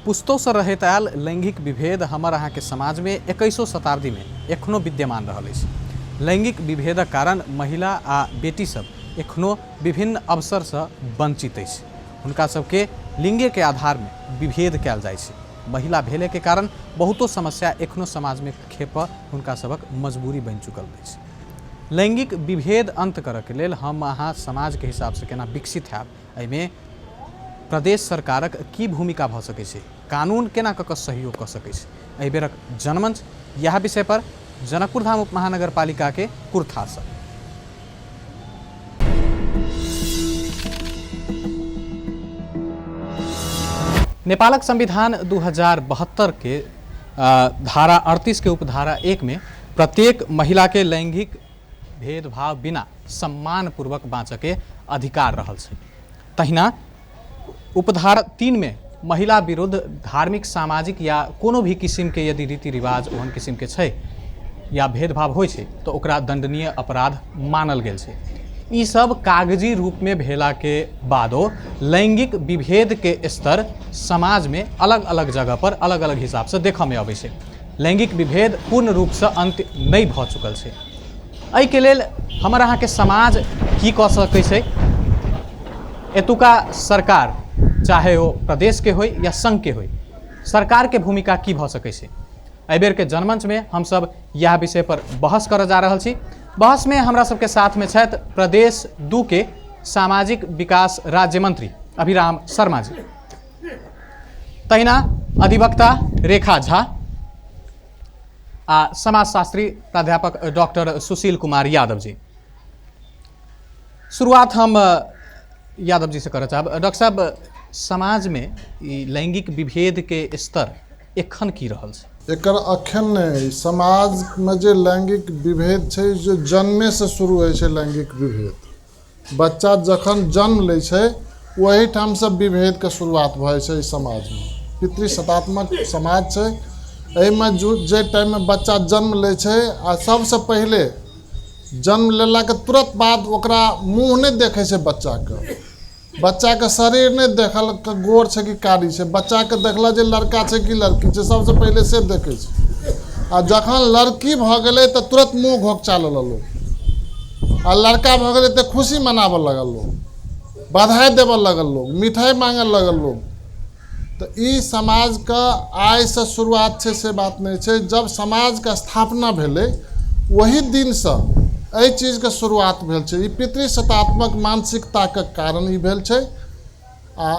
पुस्तोसँ रहैत आयल लैङ्गिक विभेद हमर अहाँके समाजमे एकैसो शताब्दीमे एखनो विद्यमान रहल अछि। लैङ्गिक विभेदक कारण महिला आ बेटी सब एखनो विभिन्न अवसरसँ वञ्चित अछि। हुनका सबके लिङ्गेके आधारमे विभेद कयल जाइ छै। महिला भेलेके कारण बहुतो समस्या एखनो समाजमे खेपऽ हुनका सभक मजबूरी बनि चुकल अछि। लैङ्गिक विभेद अन्त करऽके लेल हम अहाँ समाजके हिसाबसँ केना विकसित हैब, एहिमे प्रदेश सरकारक की भूमिका भऽ सकै छै, कानून केना कऽ कऽ सहयोग कऽ सकै छै, एहि बेरक जनमंच इएह विषय पर जनकपुर धाम उप महानगरपालिकाके कुर्थासँ। नेपालक संविधान 2072 के धारा 38 के उपधारा 1 में प्रत्येक महिला के लैंगिक भेदभाव बिना सम्मानपूर्वक बाँचऽके अधिकार रहल छै। तहिना उपधारा 3 में महिला विरुद्ध धार्मिक, सामाजिक या कोनो भी किसिमके यदि रीति रिवाज ओहन किसिमके छै या भेदभाव होइ छै तऽ ओकरा दंडनीय अपराध मानल गेल छै। ई सब कागजी रूपमे भेलाके बादो लैंगिक विभेदके स्तर समाजमे अलग अलग जगह पर अलग अलग हिसाबसँ देखऽमे अबै छै। लैंगिक विभेद पूर्ण रूपसँ अन्त्य नहि भऽ चुकल छै। एहिके लेल हमर अहाँके समाज की कऽ सकै छै, एतुका सरकार चाहे ओ प्रदेशके होइ या सङ्घके होइ, सरकारके भूमिका की भऽ सकै छै, एहि बेरके जनमञ्चमे हमसब इएह विषय पर बहस करऽ जा रहल छी। बहसमे हमरा सबके साथमे छथि प्रदेश 2 के सामाजिक विकास राज्य मंत्री अभिराम शर्मा जी, तहिना अधिवक्ता रेखा झा आ समाजशास्त्री प्राध्यापक डॉक्टर सुशील कुमार यादव जी। शुरुआत हम यादव जी से करऽ चाहब। डॉक्टर साहब, समाजमे ई लैंगिक विभेदके स्तर एखन की रहल छै? एकर अखन नहि, समाजमे जे लैंगिक विभेद छै जे जन्मेसँ शुरू होइ छै। लैंगिक विभेद बच्चा जखन जन्म लै छै ओहिठामसँ विभेदके शुरुआत भऽ जाइ छै। एहि समाजमे पितृसत्तात्मक समाज छै। एहिमे जाहि टाइममे बच्चा जन्म लै छै आ सबसँ पहिले जन्म लेलाके तुरन्त बाद ओकरा मुँह नहि देखै छै बच्चाके, बच्चाके शरीर नहि देखल गोर छै कि कारी छै, बच्चाके देखलक जे लड़का छै कि लड़की छै, सबसँ पहिले से देखै छै। आ जखन लड़की भऽ गेलै तऽ तुरन्त मुँह घोकचा लेलक लोक, आ लड़का भऽ गेलै तऽ खुशी मनाबऽ लगल लोक, बधाइ देबऽ लगल लोक, मिठाइ माँगऽ लगल लोक। तऽ ई समाजके आइसँ शुरुआत छै से बात नहि छै। जब समाजके स्थापना भेलै ओहि दिनसँ एहि चीजके शुरुआत भेल छै। ई पितृसत्तात्मक मानसिकताके कारण ई भेल छै। आ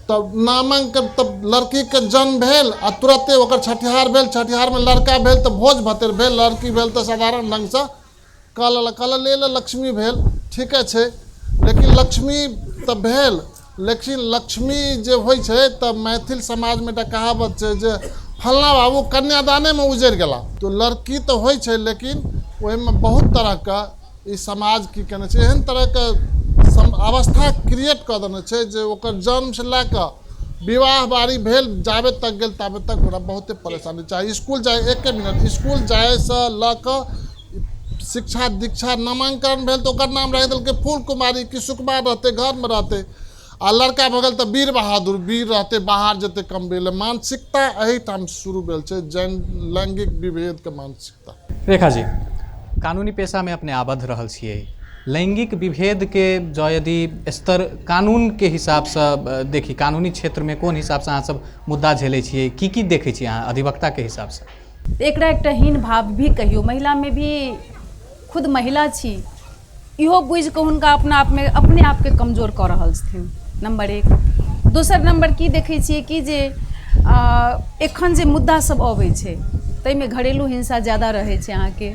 तब नामाङ्कन, तब लड़कीके जन्म भेल आ तुरन्ते ओकर छठिहार भेल, छठिहारमे लड़का भेल तऽ भोज भतेर भेल, लड़की भेल तऽ साधारण ढङ्गसँ कऽ लेलक, कहलक ले ले लक्ष्मी भेल, ठीके छै। लेकिन लक्ष्मी तऽ भेल, लेकिन लक्ष्मी जे होइ छै तऽ मैथिल समाजमे एकटा कहावत छै जे फल्लाँ बाबू कन्यादानेमे उजड़ि गेला। तऽ लड़की तऽ होइ छै लेकिन ओहिमे बहुत तरहके ई समाज की केने छै, एहन तरहके अवस्था क्रिएट कऽ देने छै जे ओकर जन्मसँ लए कऽ विवाह बारी भेल जाबे तक गेल ताबे तक ओकरा बहुते परेशानी, चाहे इसकुल जाइ, एके मिनट, इसकुल जाइसँ लऽ कऽ शिक्षा दीक्षा नामाङ्कन भेल तऽ ओकर नाम राखि देलकै फूल कुमारी कि सुकुमार रहतै, घरमे रहतै। आ लड़का भऽ गेल तऽ वीर बहादुर, वीर रहतै, बाहर जेतै कमबै लए। मानसिकता एहिठाम शुरू भेल छै, जैन लैंगिक विभेदके मानसिकता। रेखा जी, कानूनी पेशामे अपने आबद्ध रहल छियै, लैंगिक विभेदके जँ यदि स्तर कानूनके हिसाबसँ देखी, कानूनी क्षेत्रमे कोन हिसाबसँ अहाँ सब मुद्दा झेलै छियै, की की देखै छियै अहाँ अधिवक्ताके हिसाबसँ? एकरा एकटा हीन भाव भी कहियौ, महिलामे भी खुद महिला छी इहो बुझिकऽ हुनका अपना आपमे अपने आपके कमजोर कऽ रहल छथिन, नम्बर एक। दोसर नम्बर की देखै छियै कि जे एखन जे मुद्दा सब अबै छै ताहिमे घरेलू हिंसा ज्यादा रहै छै। अहाँके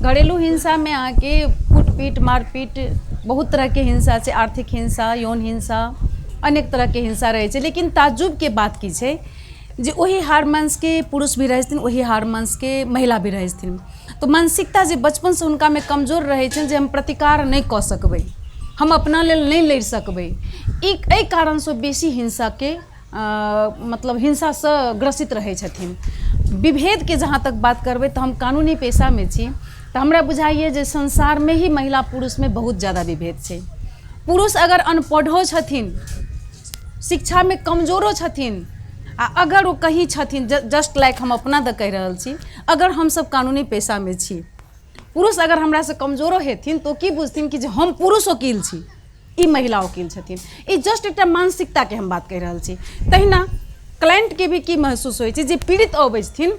घरेलू हिंसामे अहाँके कुटपीट मारपीट बहुत तरहके हिंसा छै, आर्थिक हिंसा, यौन हिंसा, अनेक तरहके हिंसा रहै छै। लेकिन ताज्जुबके बात की छै जे ओहि हार्मोन्सके पुरुष भी रहै छथिन, ओहि हार्मोन्सके महिला भी रहै छथिन। तऽ मानसिकता जे बचपनसँ हुनकामे कमजोर रहै छनि जे हम प्रतिकार नहि कऽ सकबै, हम अपना लेल नहि लड़ि सकबै, ई एहि कारणसँ बेसी हिंसाके मतलब हिंसासँ ग्रसित रहै छथिन। विभेदके जहाँ तक बात करबै तऽ हम कानूनी पेशामे छी तऽ हमरा बुझाइए जे संसारमे ही महिला पुरुषमे बहुत ज्यादा विभेद छै। पुरुष अगर अनपढ़ो छथिन, शिक्षामे कमजोरो छथिन, आ अगर ओ कहीं छथिन, जस्ट लाइक हम अपना दऽ कहि रहल छी, अगर हमसब कानूनी पेशामे छी, पुरुष अगर हमरासँ कमजोरो हेथिन तऽ ओ की बुझथिन कि जे हम पुरुष वकील छी, ई महिला वकील छथिन। ई जस्ट एकटा मानसिकताके हम बात कहि रहल छी। तहिना क्लाइंटके भी की महसूस होइ छै, जे पीड़ित अबै छथिन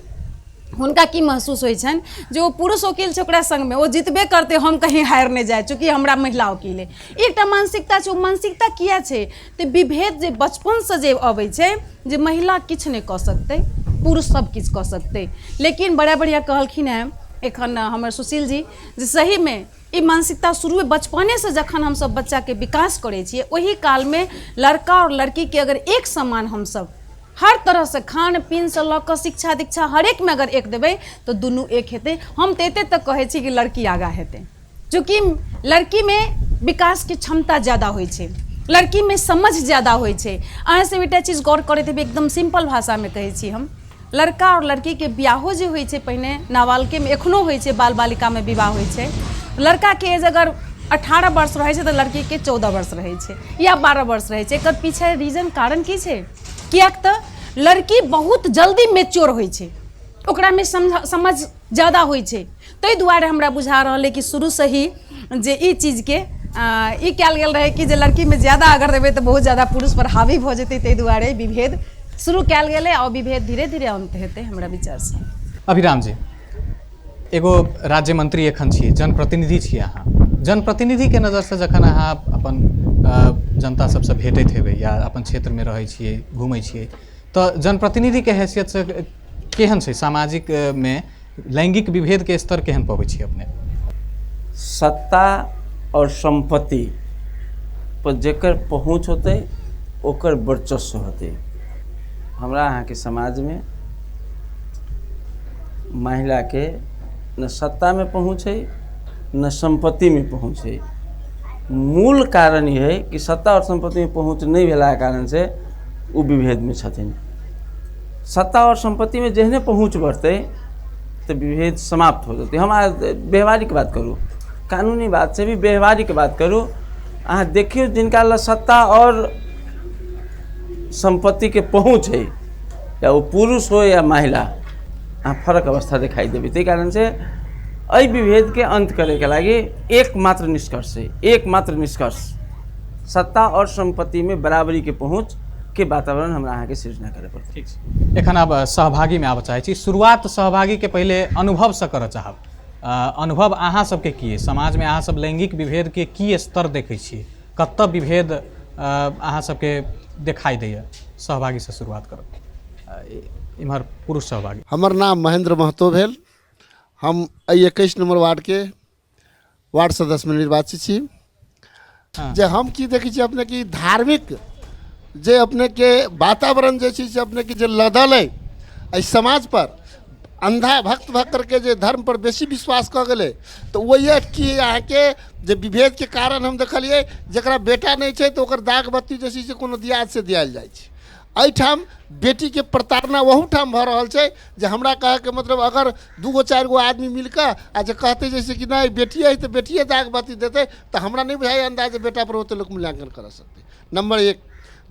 हुनका की महसूस होइ छनि जे ओ पुरुष वकील छै, ओकरा संगमे ओ जितबे करतै, हम कहीं हारि नहि जाय, चूँकि हमरा महिला वकील अइ। एकटा मानसिकता छै। ओ मानसिकता किया छै? तऽ विभेद जे बचपनसँ जे अबै छै जे महिला किछु नहि कऽ सकतै, पुरुष सब किछु कऽ सकतै। लेकिन बड़ा बढ़िआँ कहलखिन हेँ एखन हमर सुशील जी जे सहीमे ई मानसिकता शुरूए बचपनेसँ जखन हमसब बच्चाके विकास करै छियै, ओहि कालमे लड़का आओर लड़कीके अगर एक समान हमसब हर तरहसँ खान पीनसँ लऽ कऽ शिक्षा दीक्षा हरेकमे अगर एक देबै तऽ दुनू एक हेतै। हम तऽ एते तक कहै छी कि लड़की आगाँ हेतै, चूँकि लड़कीमे विकासके क्षमता ज्यादा होइ छै, लड़कीमे समझ ज्यादा होइ छै। अहाँ सब एकटा चीज गौर करैत हेबै, एकदम सिम्पल भाषामे कहै छी हम, लड़का आओर लड़कीके बियाहो जे होइ छै पहिने नाबालिकेमे, एखनो होइ छै, बाल बालिकामे विवाह होइ छै। लड़काके एज अगर 18 वर्ष रहै छै तऽ लड़कीके 14 वर्ष रहै छै या 12 वर्ष रहै छै। एकर पीछे रीजन कारण की छै? किएक तऽ लड़की बहुत जल्दी मेच्योर होइ छै, ओकरामे समझ ज्यादा होइ छै। ताहि दुआरे हमरा बुझा रहल अइ कि शुरूसँ ही जे ई चीजके ई कयल गेल रहै कि जे लड़कीमे ज्यादा अगर देबै तऽ बहुत ज्यादा पुरुषपर हावी भऽ जेतै, ताहि दुआरे विभेद शुरू कयल गेलै आओर विभेद धीरे धीरे अन्त हेतै हमरा विचारसँ। अभिराम जी, एगो राज्य मंत्री एखन छी, जनप्रतिनिधि छी अहाँ। जनप्रतिनिधिके नजरसँ जखन अहाँ अपन जनता सबसँ भेटैत हेबै या अपन क्षेत्रमे रहै छियै, घुमै छियै, तऽ जनप्रतिनिधिके हैसियतसँ केहन छै सामाजिक मे लैंगिक विभेदके स्तर, केहन पबै छियै अपने? सत्ता और सम्पत्ति पर जकर पहुँच होतै ओकर वर्चस्व होतै। हमरा अहाँके समाजमे महिलाके न सत्तामे पहुँच है न सम्पत्तिमे पहुँच है। मूल कारण ई है कि सत्ता और सम्पत्तिमे पहुँच नहि भेलाके कारणसँ ओ विभेदमे छथिन। सत्ता आओर सम्पत्तिमे जेहने पहुँच बढ़तै तऽ विभेद समाप्त हो जेतै। हम व्यवहारिक बात करू, कानूनी बात से भी व्यवहारिक बात करू, अहाँ देखियौ जिनका लग सत्ता आओर सम्पत्तिके पहुँच है, या ओ पुरुष हो या महिला, अहाँ फरक अवस्था देखाइ देबै। ताहि कारणसँ एहि विभेदके अन्त करैके लागि एकमात्र निष्कर्ष है, एकमात्र निष्कर्ष सत्ता आओर सम्पत्तिमे बराबरीके पहुँच के वातावरण हमरा अहाँके सृजना करय पड़तै। ठीक छै, एखन आब सहभागीमे आबऽ चाहै छी। शुरुआत सहभागीके पहिले अनुभवसँ करऽ चाहब। अनुभव अहाँ सबके की अइ समाजमे? अहाँ सब लैंगिक विभेदके की स्तर देखै छियै? कतऽ विभेद अहाँ सबके देखाइ दैए? सहभागीसँ शुरुआत करब, इम्हर पुरुष सहभागी। हमर नाम महेंद्र महतो भेल। हम एहि 21 नंबर वार्डके वार्ड सदस्यमे निर्वाचित छी। जे हम की देखै छी अपने कि धार्मिक जे अपनेके वातावरण जे छै से अपनेके जे लदल अइ एहि समाजपर, अन्धा भक्त भऽ करके जे धर्मपर बेसी विश्वास कऽ गेलै, तऽ ओहिए की अहाँके जे विभेदके कारण हम देखलियै, जकरा बेटा नहि छै तऽ ओकर दाग बत्ती जे छै से कोनो दियादसँ दियायल जाइ छै। एहिठाम बेटीके प्रताड़ना ओहूठाम भऽ रहल छै। जे हमरा कहैके मतलब, अगर 2 गो 4 गो आदमी मिल कऽ आ जे कहतै जैसे कि नहि, बेटिए हइ तऽ बेटिए दाग बत्ती देतै, तऽ हमरा नहि बुझाइए अन्दाज जे बेटापर ओतेक लोक मूल्यांकन करऽ सकतै, नम्बर एक।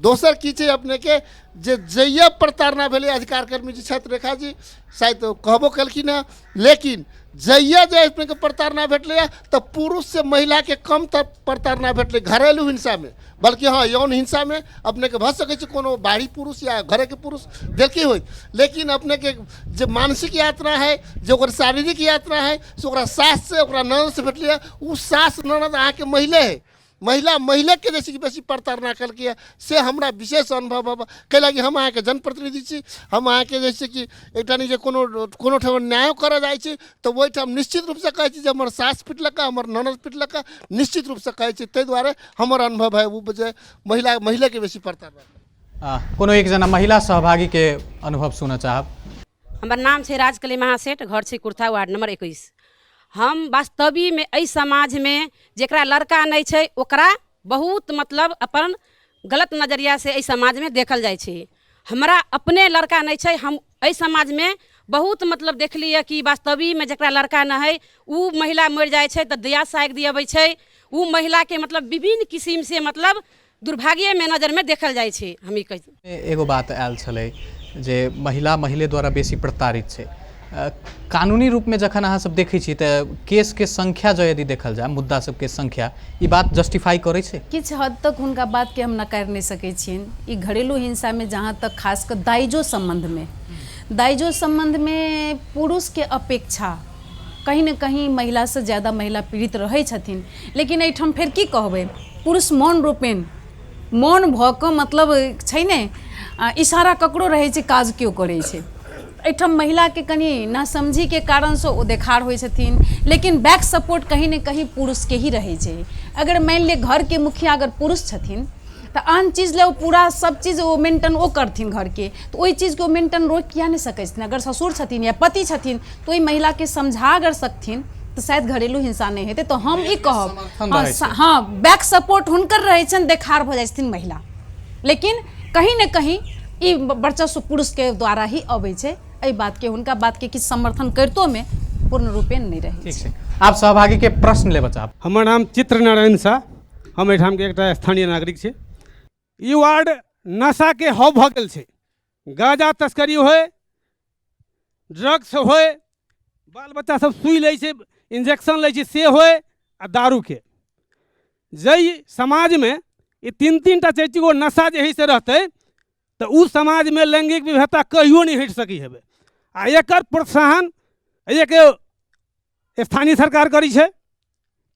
दोसर की छै अपनेके जे जहिया प्रताड़ना भेलै, अधिकार कर्मी जे छथि रेखा जी शायद कहबो केलखिन हेँ, लेकिन जहिया जे अपनेके प्रताड़ना भेटलैए तऽ पुरुषसँ महिलाके कम तऽ प्रताड़ना भेटलै घरेलू हिंसामे, बल्कि हँ, यौन हिंसामे अपनेके भऽ सकै छै कोनो बाहरी पुरुष या घरेके पुरुष देलकै होय, लेकिन अपनेके जे मानसिक यातना है, जे ओकर शारीरिक यातना है, से ओकरा साससँ, ओकरा ननदसँ भेटलैए। ओ सास ननद अहाँके मैले है, महिला महिलेके जैसे कि बेसी प्रताड़ना केलकै, से हमरा विशेष अनुभव। कैलाकि हम अहाँके जनप्रतिनिधि छी। हम अहाँके जैसे कि एकटा नहि जे कोनो कोनो ठाम न्यायो करऽ जाइ छी तऽ ओहिठाम निश्चित रूपसँ कहै छी जे हमर सास पिटलक, हमर ननद पिटलक, निश्चित रूपसँ कहै छी। ताहि दुआरे हमर अनुभव है ओ जे महिला महिलेके बेसी प्रताड़ना। कोनो एक जना महिला सहभागीके अनुभव सुनऽ चाहब। हमर नाम छै राजकली महासेठ, घर छै कुर्था, वार्ड नंबर 21। हम वास्तविकमे एहि समाजमे जकरा लड़का नहि छै ओकरा बहुत मतलब अपन गलत नजरियासँ एहि समाजमे देखल जाइ छै। हमरा अपने लड़का नहि छै। हम एहि समाजमे बहुत मतलब देखलियै कि वास्तविकमे जकरा लड़का नहि हइ ओ महिला मरि जाइ छै तऽ दिया सागि दिअबै छै। ओ महिलाके मतलब विभिन्न किसिमसँ मतलब दुर्भाग्यमे नजरिमे देखल जाइ छै। हम ई कहि एगो बात आयल छलै जे महिला महिले द्वारा बेसी प्रताड़ित छै। कानूनी रूपमे जखन अहाँ सब देखै छी तऽ केसके संख्या जँ यदि देखल जाय, मुद्दा सबके संख्या, ई बात जस्टिफाई करै छै? किछु हद तक हुनका बातके हम नकारि नहि सकै छियनि। ई घरेलू हिंसामे जहाँ तक खास कऽ दाइजो सम्बन्धमे, दाइजो सम्बन्धमे पुरुषके अपेक्षा कहीं ने कहीं महिलासँ ज्यादा महिला पीड़ित रहै छथिन। लेकिन एहिठाम फेर की कहबै, पुरुष मौन रूपेण मौन भऽ कऽ, मतलब छै ने, इशारा ककरो रहै छै, काज केओ करै छै। एहिठाम महिलाके कनि नासमझीके कारणसँ ओ देखार होइ छथिन, लेकिन बैक सपोर्ट कहीं ने कहीं पुरुषके ही रहै छै। अगर मानि लिअ घरके मुखिया अगर पुरुष छथिन तऽ आन चीज लए ओ पूरा सब चीज ओ मेंटेन ओ करथिन घरके, तऽ ओहि चीजके ओ मेंटेन रोकि किया नहि सकै छथिन? अगर ससुर छथिन या पति छथिन तऽ ओहि महिलाके समझा अगर सकथिन तऽ शायद घरेलू हिंसा नहि हेतै। तऽ हम ई कहब, समर्थन रहै छै। हँ, बैक सपोर्ट हुनकर रहै छनि, देखार भऽ जाइ छथिन महिला, लेकिन कहीं ने कहीं ई वर्चस्व पुरुषके द्वारा ही अबै छै। एहि बातके, हुनका बातके किछु समर्थन करितोमे पूर्ण रूपेण नहि रहै। ठीक छै, आब सहभागीके प्रश्न लेबऽ चाहब। हमर नाम चित्र नारायण शाह, हम एहिठामके एकटा स्थानीय नागरिक छी। ई वार्ड नशाके हब भऽ गेल छै। गाँजा तस्करी होय, ड्रग्स होय, बाल बच्चा सब सुइ लै छै, इंजेक्शन लै छै से होय, आ दारूके। जाहि समाजमे ई तीन तीन टा चारि गो नशा जे हइ से रहतै तऽ ओ समाजमे लैंगिक विभेदता कहियो नहि हटि सकै हेबै। आ एकर प्रोत्साहन एहिके स्थानीय सरकार करै छै,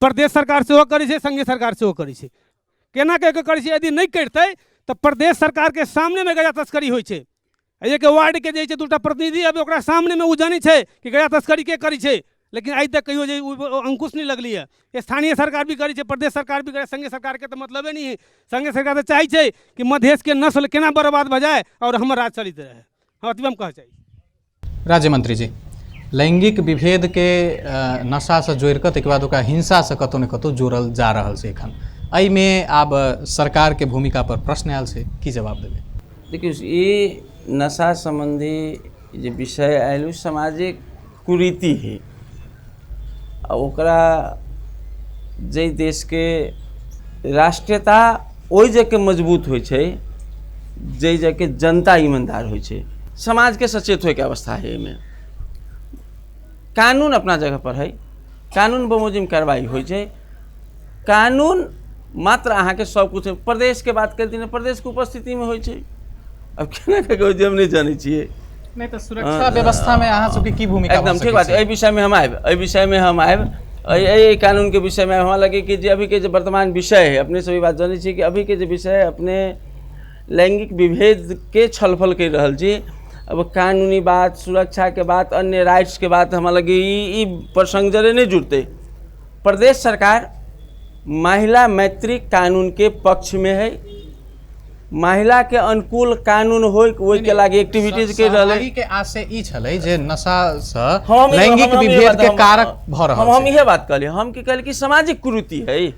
प्रदेश सरकार सेहो करै छै, संघीय सरकार सेहो करै छै। केना कऽ कऽ करै छै? यदि नहि करितै तऽ प्रदेश सरकारके सामनेमे गजा तस्करी होइ छै। एहिके वार्डके जे छै दूटा प्रतिनिधि, अभी ओकरा सामनेमे ओ जानै छै कि गजा तस्करी के करै छै, लेकिन आइ तक कहियो जे ओ अंकुश नहि लगलै हँ। स्थानीय सरकार भी करै छै, प्रदेश सरकार भी करै, संघीय सरकारके तऽ मतलबे नहि है। संघीय सरकार तऽ चाहै छै कि मधेशके नस्ल केना बर्बाद भऽ जाय आओर हमर राज चलैत रहै। हम एतबे हम कहऽ चाहै छी। राज्य मंत्री जी, लैंगिक विभेदके नशासँ जोड़ि कऽ ताहिके बाद ओकरा हिंसासँ कतहु ने कतहु जोड़ल जा रहल छै एखन, एहिमे आब सरकारके भूमिका पर प्रश्न आयल छै, की जवाब देबै? देखियौ, ई नशा सम्बन्धी जे विषय आयल ओ सामाजिक कुरीति है, आ ओकरा जाहि देशके राष्ट्रीयता ओहि जगहके मजबूत होइ छै जाहि जगहके जनता ईमानदार होइ छै। समाजके सचेत होइके अवस्था है। एहिमे कानून अपना जगह पर है, कानून बमोजिम कार्रवाई होइ छै। कानून मात्र अहाँके सब कुछ प्रदेशके बात करती ने, प्रदेशके उपस्थितिमे होइ छै। अब केना कऽ होइ छै हम नहि जानै छियै। नहि तऽ सुरक्षा व्यवस्थामे अहाँ सबके की भूमिका एकदम भऽ ठीक बात सकै एहि विषयमे हम आयब, एहि विषयमे हम आयब, एहि एहि कानूनके विषयमे हमरा लगे कि जे अभीके जे वर्तमान विषय है, अपने सब ई बात जनै छियै कि अभीके जे विषय है अपने लैंगिक विभेदके छलफल करि रहल छी। अब कानूनी बात, सुरक्षाके बात, अन्य राइट्सके बात, हमरा लगे ई ई प्रसंग जरे नहि जुड़तै। प्रदेश सरकार महिला मैत्री कानूनके पक्षमे है, महिला के अनुकूल कानून होय ओहिके लागी एक्टिविटीज के रहलै। सहभागी के आशय ई छलै जे नशा सँ हम लैंगिक हम- हम इहे विभेद बात- के हम- कारक भऽ रहल हम छै। इहे बात कहलियै, हम की कहलियै कि सामाजिक कुरीति है ई,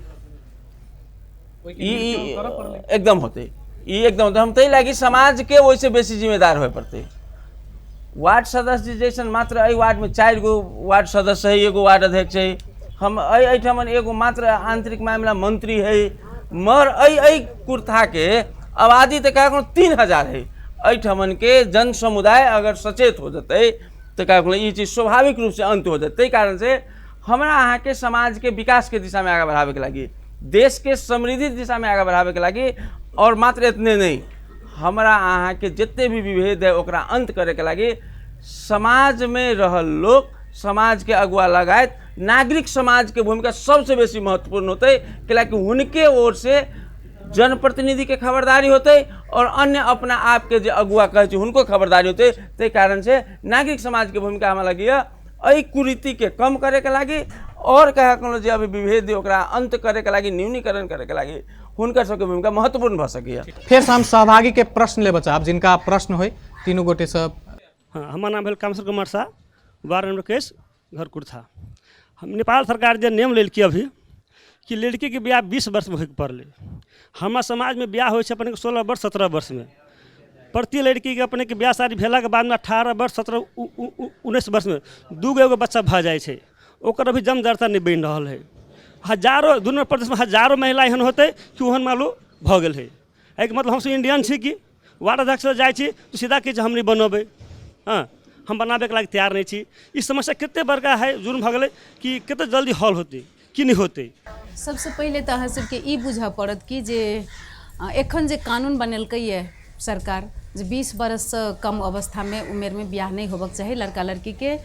ई एकदम होतै, ई एकदम होतै। हम ताहि लागी समाजके ओहिसँ बेसी जिम्मेदार होय पड़तै। वार्ड सदस्य जैसन मात्र एहि वार्डमे 4 गो वार्ड सदस्य है, एगो वार्ड अध्यक्ष है, हम एहि एहिठाम एगो मात्र आंतरिक मामला मंत्री है, मगर एहि एहि कुर्थाके आबादी तऽ कखनो 3000 है। एहिठमन के जन समुदाय अगर सचेत हो जेतै तऽ कखनो ई चीज स्वाभाविक रूपसँ अंत हो जेतै। ताहि कारणसँ हमरा अहाँके समाजके विकासके दिशामे आगाँ बढ़ाबैके लागि, देशके समृद्धि दिशामे आगाँ बढ़ाबैके लागि, आओर मात्र एतने नहि, हमरा अहाँके जते भी विभेद है ओकरा अंत करैके लागि समाजमे रहल लोक, समाजके अगुआ लगायत नागरिक समाजके भूमिका सबसे बेसी महत्वपूर्ण होतै, कैलाकि हुनके ओर से जनप्रतिनिधिके खबरदारी होतै और अन्य अपना आपके जे अगुआ कहै छै हुनको खबरदारी होतै। ताहि कारण से नागरिक समाजके भूमिका हमरा लगैए एहि कुरीतिके कम करैके लागि और कहे कोनो जे अभी विभेद ओकरा अंत करैके लागि, न्यूनीकरण करैके लागि हुनकर सबके भूमिका महत्वपूर्ण भऽ सकैए। फेरसँ हम सहभागीके प्रश्न लेबऽ चाहब, जिनका प्रश्न होइ तीनू गोटेसँ। हाँ, हमर नाम भेल कामेश्वर कुमार शाह, वार्ड नंबर 21, घर कुर्था। हम नेपाल सरकार जे नियम लेलकै अभी कि लड़कीके बियाह 20 वर्षमे होइके पड़लै, हमर समाजमे बियाह होइ छै अपनेके 16 वर्ष 17 वर्षमे। प्रति लड़कीके अपनेके बियाह शादी भेलाके बादमे 18 वर्ष 17 19 वर्षमे 2 गो एगो बच्चा भऽ जाइ छै, ओकर अभी जम जड़ता नहि बनि रहल है। हजारो दुनू प्रदेशमे हजारो महिला एहन होतै कि ओहन मान लो भऽ गेल है। एहिके मतलब हमसब इंडियन छी कि वार्ड अध्यक्ष लग जाइ छी तऽ सीधा कहै छै हम नहि बनेबै। हँ, हम बनाबैके लागि तैयार नहि छी। ई समस्या कतेक बड़का है, जुर्म भऽ गेलै कि कतेक जल्दी हल होतै कि नहि होतै। सबसँ पहिले तऽ अहाँ सबके ई बुझऽ पड़त कि जे एखन जे कानून बनेलकैए सरकार जे 20 बरससँ कम अवस्थामे उमेरमे बियाह नहि होबक चाही, लड़का लड़कीके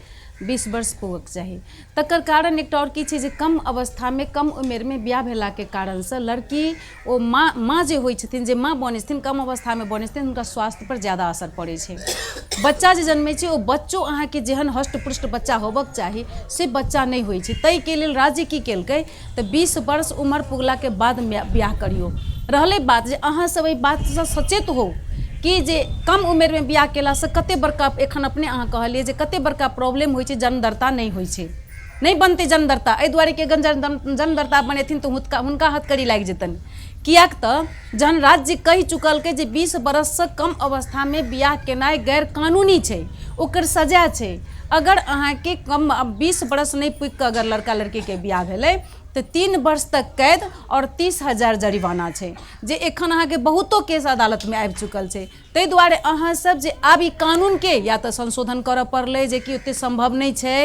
20 वर्ष पुगक चाही। तकर कारण एकटा आओर की छै जे कम अवस्थामे कम उमेरमे बियाह भेलाके कारणसँ लड़की ओ माँ माँ जे होइ छथिन, जे माँ बनै छथिन, कम अवस्थामे बनै छथिन, हुनका स्वास्थ्यपर ज्यादा असर पड़ै छै। बच्चा जे जन्मै छै ओ बच्चो अहाँके जेहन हष्ट पुष्ट बच्चा होबक चाही से बच्चा नहि होइ छै। ताहिके लेल राज्य की केलकै तऽ 20 वर्ष उमर पुगलाके बाद बियाह करियौ। रहलै बात जे अहाँ सब एहि बातसँ सचेत होउ कि जे कम उमेरमे बियाह केलासँ कते बड़का, एखन अपने अहाँ कहलियै जे कते बड़का प्रॉब्लम होइ छै, जन्मदर्ता नहि होइ छै, नहि बनतै जन्मदर्ता। एहि दुआरे कि अगर जन्मदर्ता बनेथिन तऽ हुनका हथकड़ी लागि जेतनि। किएक तऽ जहन राज्य कहि चुकलकै जे 20 बरससँ कम अवस्थामे बियाह केनाइ गैर कानूनी छै, ओकर सजा छै। अगर अहाँके कम 20 बरस नहि पुगि कऽ अगर लड़का लड़कीके बियाह भेलै तऽ 3 वर्ष तक कैद आओर 30,000 जरिमाना छै, जे एखन अहाँके बहुतो केस अदालतमे आबि चुकल छै। ताहि दुआरे अहाँसब जे आब ई कानूनके या तऽ संशोधन करऽ पड़लै, जेकि ओतेक सम्भव नहि छै।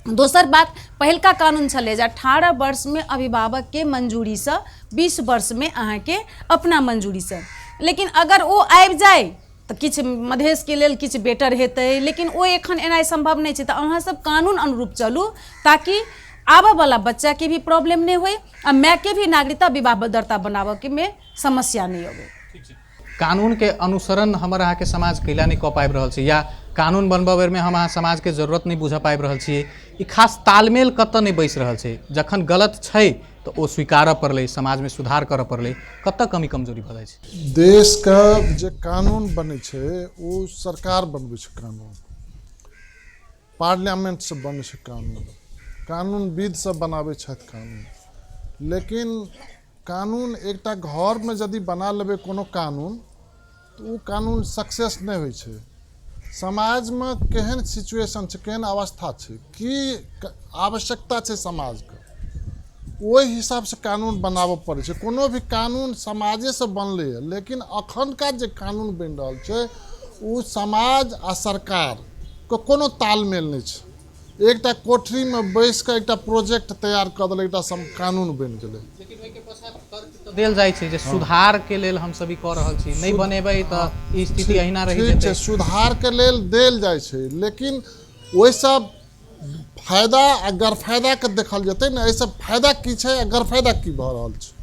दोसर बात, पहिलका कानून छलै जे 18 वर्षमे अभिभावकके मंजूरीसँ, 20 वर्षमे अहाँके अपना मंजूरीसँ। लेकिन अगर ओ आबि जाय तऽ किछु मधेशके लेल किछु बेटर हेतै, लेकिन ओ एखन एनाइ सम्भव नहि छै। तऽ अहाँसब कानून अनुरूप चलू ताकि आबऽवला बच्चाके भी प्रॉब्लम नहि होइ आ मायके भी नागरिकता विवाह दर्ता बनाबऽके मे समस्या नहि अबै। कानूनके अनुसरण हमर अहाँके समाज कैला नहि कऽ पाबि रहल छै, या कानून बनबऽ बेरमे हम अहाँ समाजके जरूरत नहि बुझऽ पाबि रहल छियै? ई खास तालमेल कतऽ नहि बैसि रहल छै? जखन गलत छै तऽ ओ स्वीकारऽ पड़लै, समाजमे सुधार करऽ पड़लै, कतऽ कमी कमजोरी भऽ जाइ छै? देशके जे कानून बनै छै ओ सरकार बनबै छै कानून, पार्लियामेंटसँ बनै छै कानून, कानूनविद सब बनाबै छथि कानून। लेकिन कानून एकटा घरमे यदि बना लेबै कोनो कानून तऽ ओ कानून सक्सेस नहि होइ छै। समाजमे केहन सिचुएशन छै, केहन अवस्था छै, की आवश्यकता छै समाजके, ओहि हिसाबसँ कानून बनाबऽ पड़ै छै। कोनो भी कानून समाजेसँ बनलैए, लेकिन अखनका जे कानून बनि रहल छै ओ समाज आ सरकारके कोनो तालमेल नहि छै। एकटा कोठरीमे बैस कऽ एकटा प्रोजेक्ट तैयार कऽ देलक, एकटा कानून बनि गेलै। लेकिन ओहिके पश्चात तर्क तऽ देल जाइ छै जे सुधारके लेल हमसब ई कऽ रहल छी, नहि बनेबै तऽ ई स्थिति अहिना रहि ठीक छै, जेतै। सुधारके लेल देल जाइ छै, लेकिन ओहिसँ फायदा आ गरफायदाके देखल जेतै ने। एहिसँ फायदा की छै आ गरफायदा की भऽ रहल छै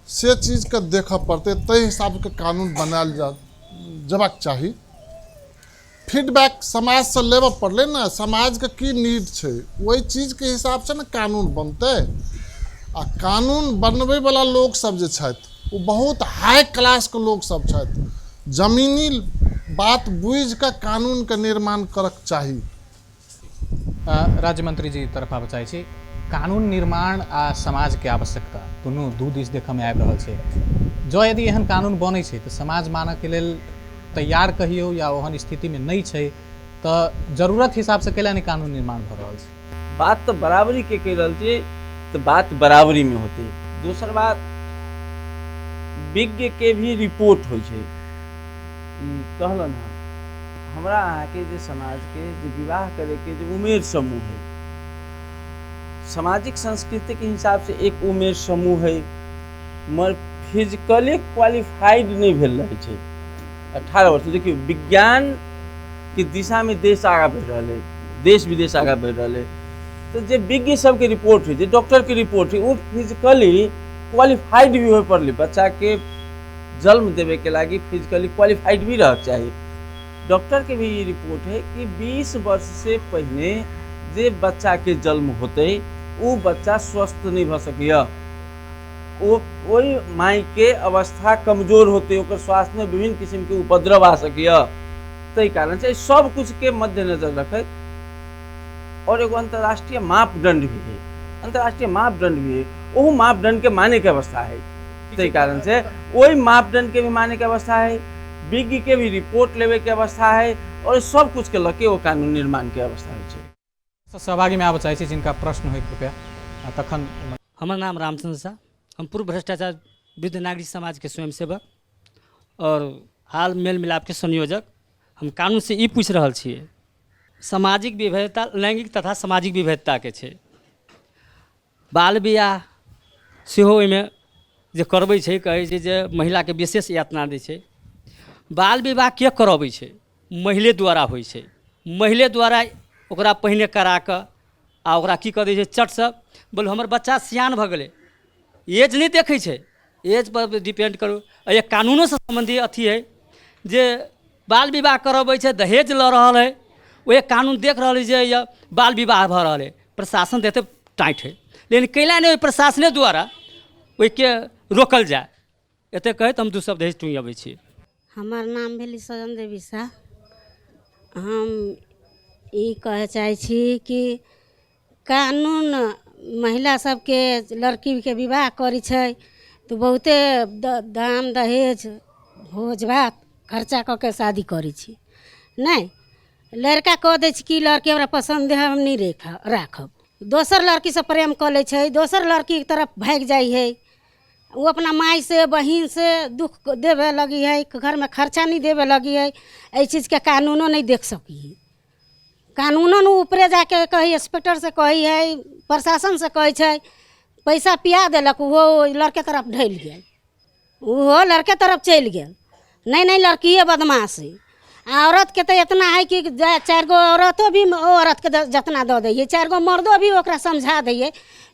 से चीजके देखऽ पड़तै, ताहि हिसाबके कानून बनायल जेबाक चाही। फीडबैक समाजसँ लेबऽ पड़लै ने, समाजके की नीड छै ओहि चीजके हिसाबसँ ने कानून बनतै। आ कानून बनबैवला लोकसब जे छथि ओ बहुत हाई क्लासके लोकसब छथि, जमीनी बात बुझिकऽ कानूनके निर्माण करक चाही। राज्य मंत्री जी तरफ आबऽ चाहै छी। कानून निर्माण आ समाजके आवश्यकता दुनू दू दिस देखऽमे आबि रहल छै। जँ यदि एहन कानून बनै छै तऽ समाज मानऽके लेल तैयार कहियौ या ओहन स्थितिमे नहि छै, तऽ जरूरत हिसाबसँ कैला नहि कानून निर्माण भऽ रहल छै? बात तऽ बराबरीके कहि रहल छी तऽ बात बराबरीमे होतै। दोसर बात, विज्ञके भी रिपोर्ट होइ छै। ई कहलनि हँ हमरा अहाँके जे समाजके जे विवाह करैके जे उमेर समूह है, सामाजिक संस्कृतिके हिसाबसँ एक उमेर समूह है, मगर फिजिकली क्वालिफाइड नहि भेल रहै छै 18 वर्ष। देखियौ, विज्ञानके दिशामे देश आगाँ बढ़ि रहल है, देश विदेश आगाँ बढ़ि रहल है, तऽ जे विज्ञ सबके रिपोर्ट होइ, जे डॉक्टरके रिपोर्ट होइ, ओ फिजिकली क्वालिफाइड भी होइ पड़लै। बच्चाके जन्म देबैके लागि फिजिकली क्वालिफाइड भी रहक चाही। डॉक्टरके भी ई रिपोर्ट है कि 20 वर्ष से पहिने जे बच्चाके जन्म होतै ओ बच्चा स्वस्थ नहि भऽ सकैए, ओ ओहि मायके अवस्था कमजोर होतै, ओकर स्वास्थ्यमे विभिन्न किसिमके उपद्रव आ सकैए। ताहि कारणसँ सब कुछके मद्देनजर रखैत, और एगो अंतर्राष्ट्रीय मापदंड भी है, अंतर्राष्ट्रीय मापदंड भी है, ओहू मापदंडके मानैके अवस्था है। ताहि कारणसँ ओहि मापदंडके भी मानैके अवस्था है, विज्ञ के भी रिपोर्ट लेवे के अवस्था है, और सब कुछ के लके वो कानून निर्माण के अवस्था होइ छै। सहभागीमे आबऽ चाहै छी जिनका प्रश्न होइ कृपया तखन। हमर नाम रामचंद्र साह, हम पूर्व भ्रष्टाचार वृद्ध नागरिक समाजके स्वयंसेवक और हाल मेल मिलापके संयोजक। हम कानूनसँ ई पूछि रहल छियै, सामाजिक विभेदता, लैंगिक तथा सामाजिक विभेदताके छै, बाल बियाह सेहो ओहिमे जे करबै छै, कहै छै जे महिलाके विशेष यातना दै छै। बाल विवाह के करबै छै? महिले द्वारा होइ छै। महिले द्वारा ओकरा पहिने करा कऽ आ ओकरा की कऽ दै छै, चटसँ बोलू हमर बच्चा सिआन भऽ गेलै, एज नहि देखै छै, एजपर डिपेंड करू। एहि कानूनोसँ सम्बन्धित अथी हइ जे बाल विवाह करबै छै, दहेज लऽ रहल हइ, ओहि कानून देख रहल हइ जे बाल विवाह भऽ रहल हइ, प्रशासन तऽ एतेक टाइट हइ, लेकिन कैला नहि ओहि प्रशासने द्वारा ओहिके रोकल जाय? एतेक कहैत हम दू शब्द एहि टुंगियबै छी। हमर नाम भेल सजन देवी साह। हम ई कहय चाहै छी कि कानून महिला सबके लड़कीके विवाह करै छै तऽ बहुते दान दहेज भोज भात खर्चा कऽ के शादी करै छै। नहि लड़का कऽ दै छै कि लड़की हमरा पसन्द हइ, हम नहि राखब, दोसर लड़कीसँ प्रेम कऽ लै छै, दोसर लड़कीके तरफ भागि जाइ हइ। ओ अपना मायसँ बहिनसँ दुःख देबे लगी हइ, घरमे खर्चा नहि देबे लगी हइ। एहि चीजके कानूनो नहि देख सकी हइ। कानूनो ने ऊपरे जाके कहै, इंस्पेक्टरसँ कहै हइ, प्रशासनसँ कहै छै, पैसा पिया देलक, ओहो लड़के तरफ ढलि गेल, ओहो लड़के तरफ चलि गेल। नहि नहि लड़किए बदमाश हइ। आ औरतके तऽ एतना हइ कि चारि गो औरतो भी ओ औरतके जितना दऽ दै हइ, चारि गो मर्दो भी ओकरा समझा दै हइ,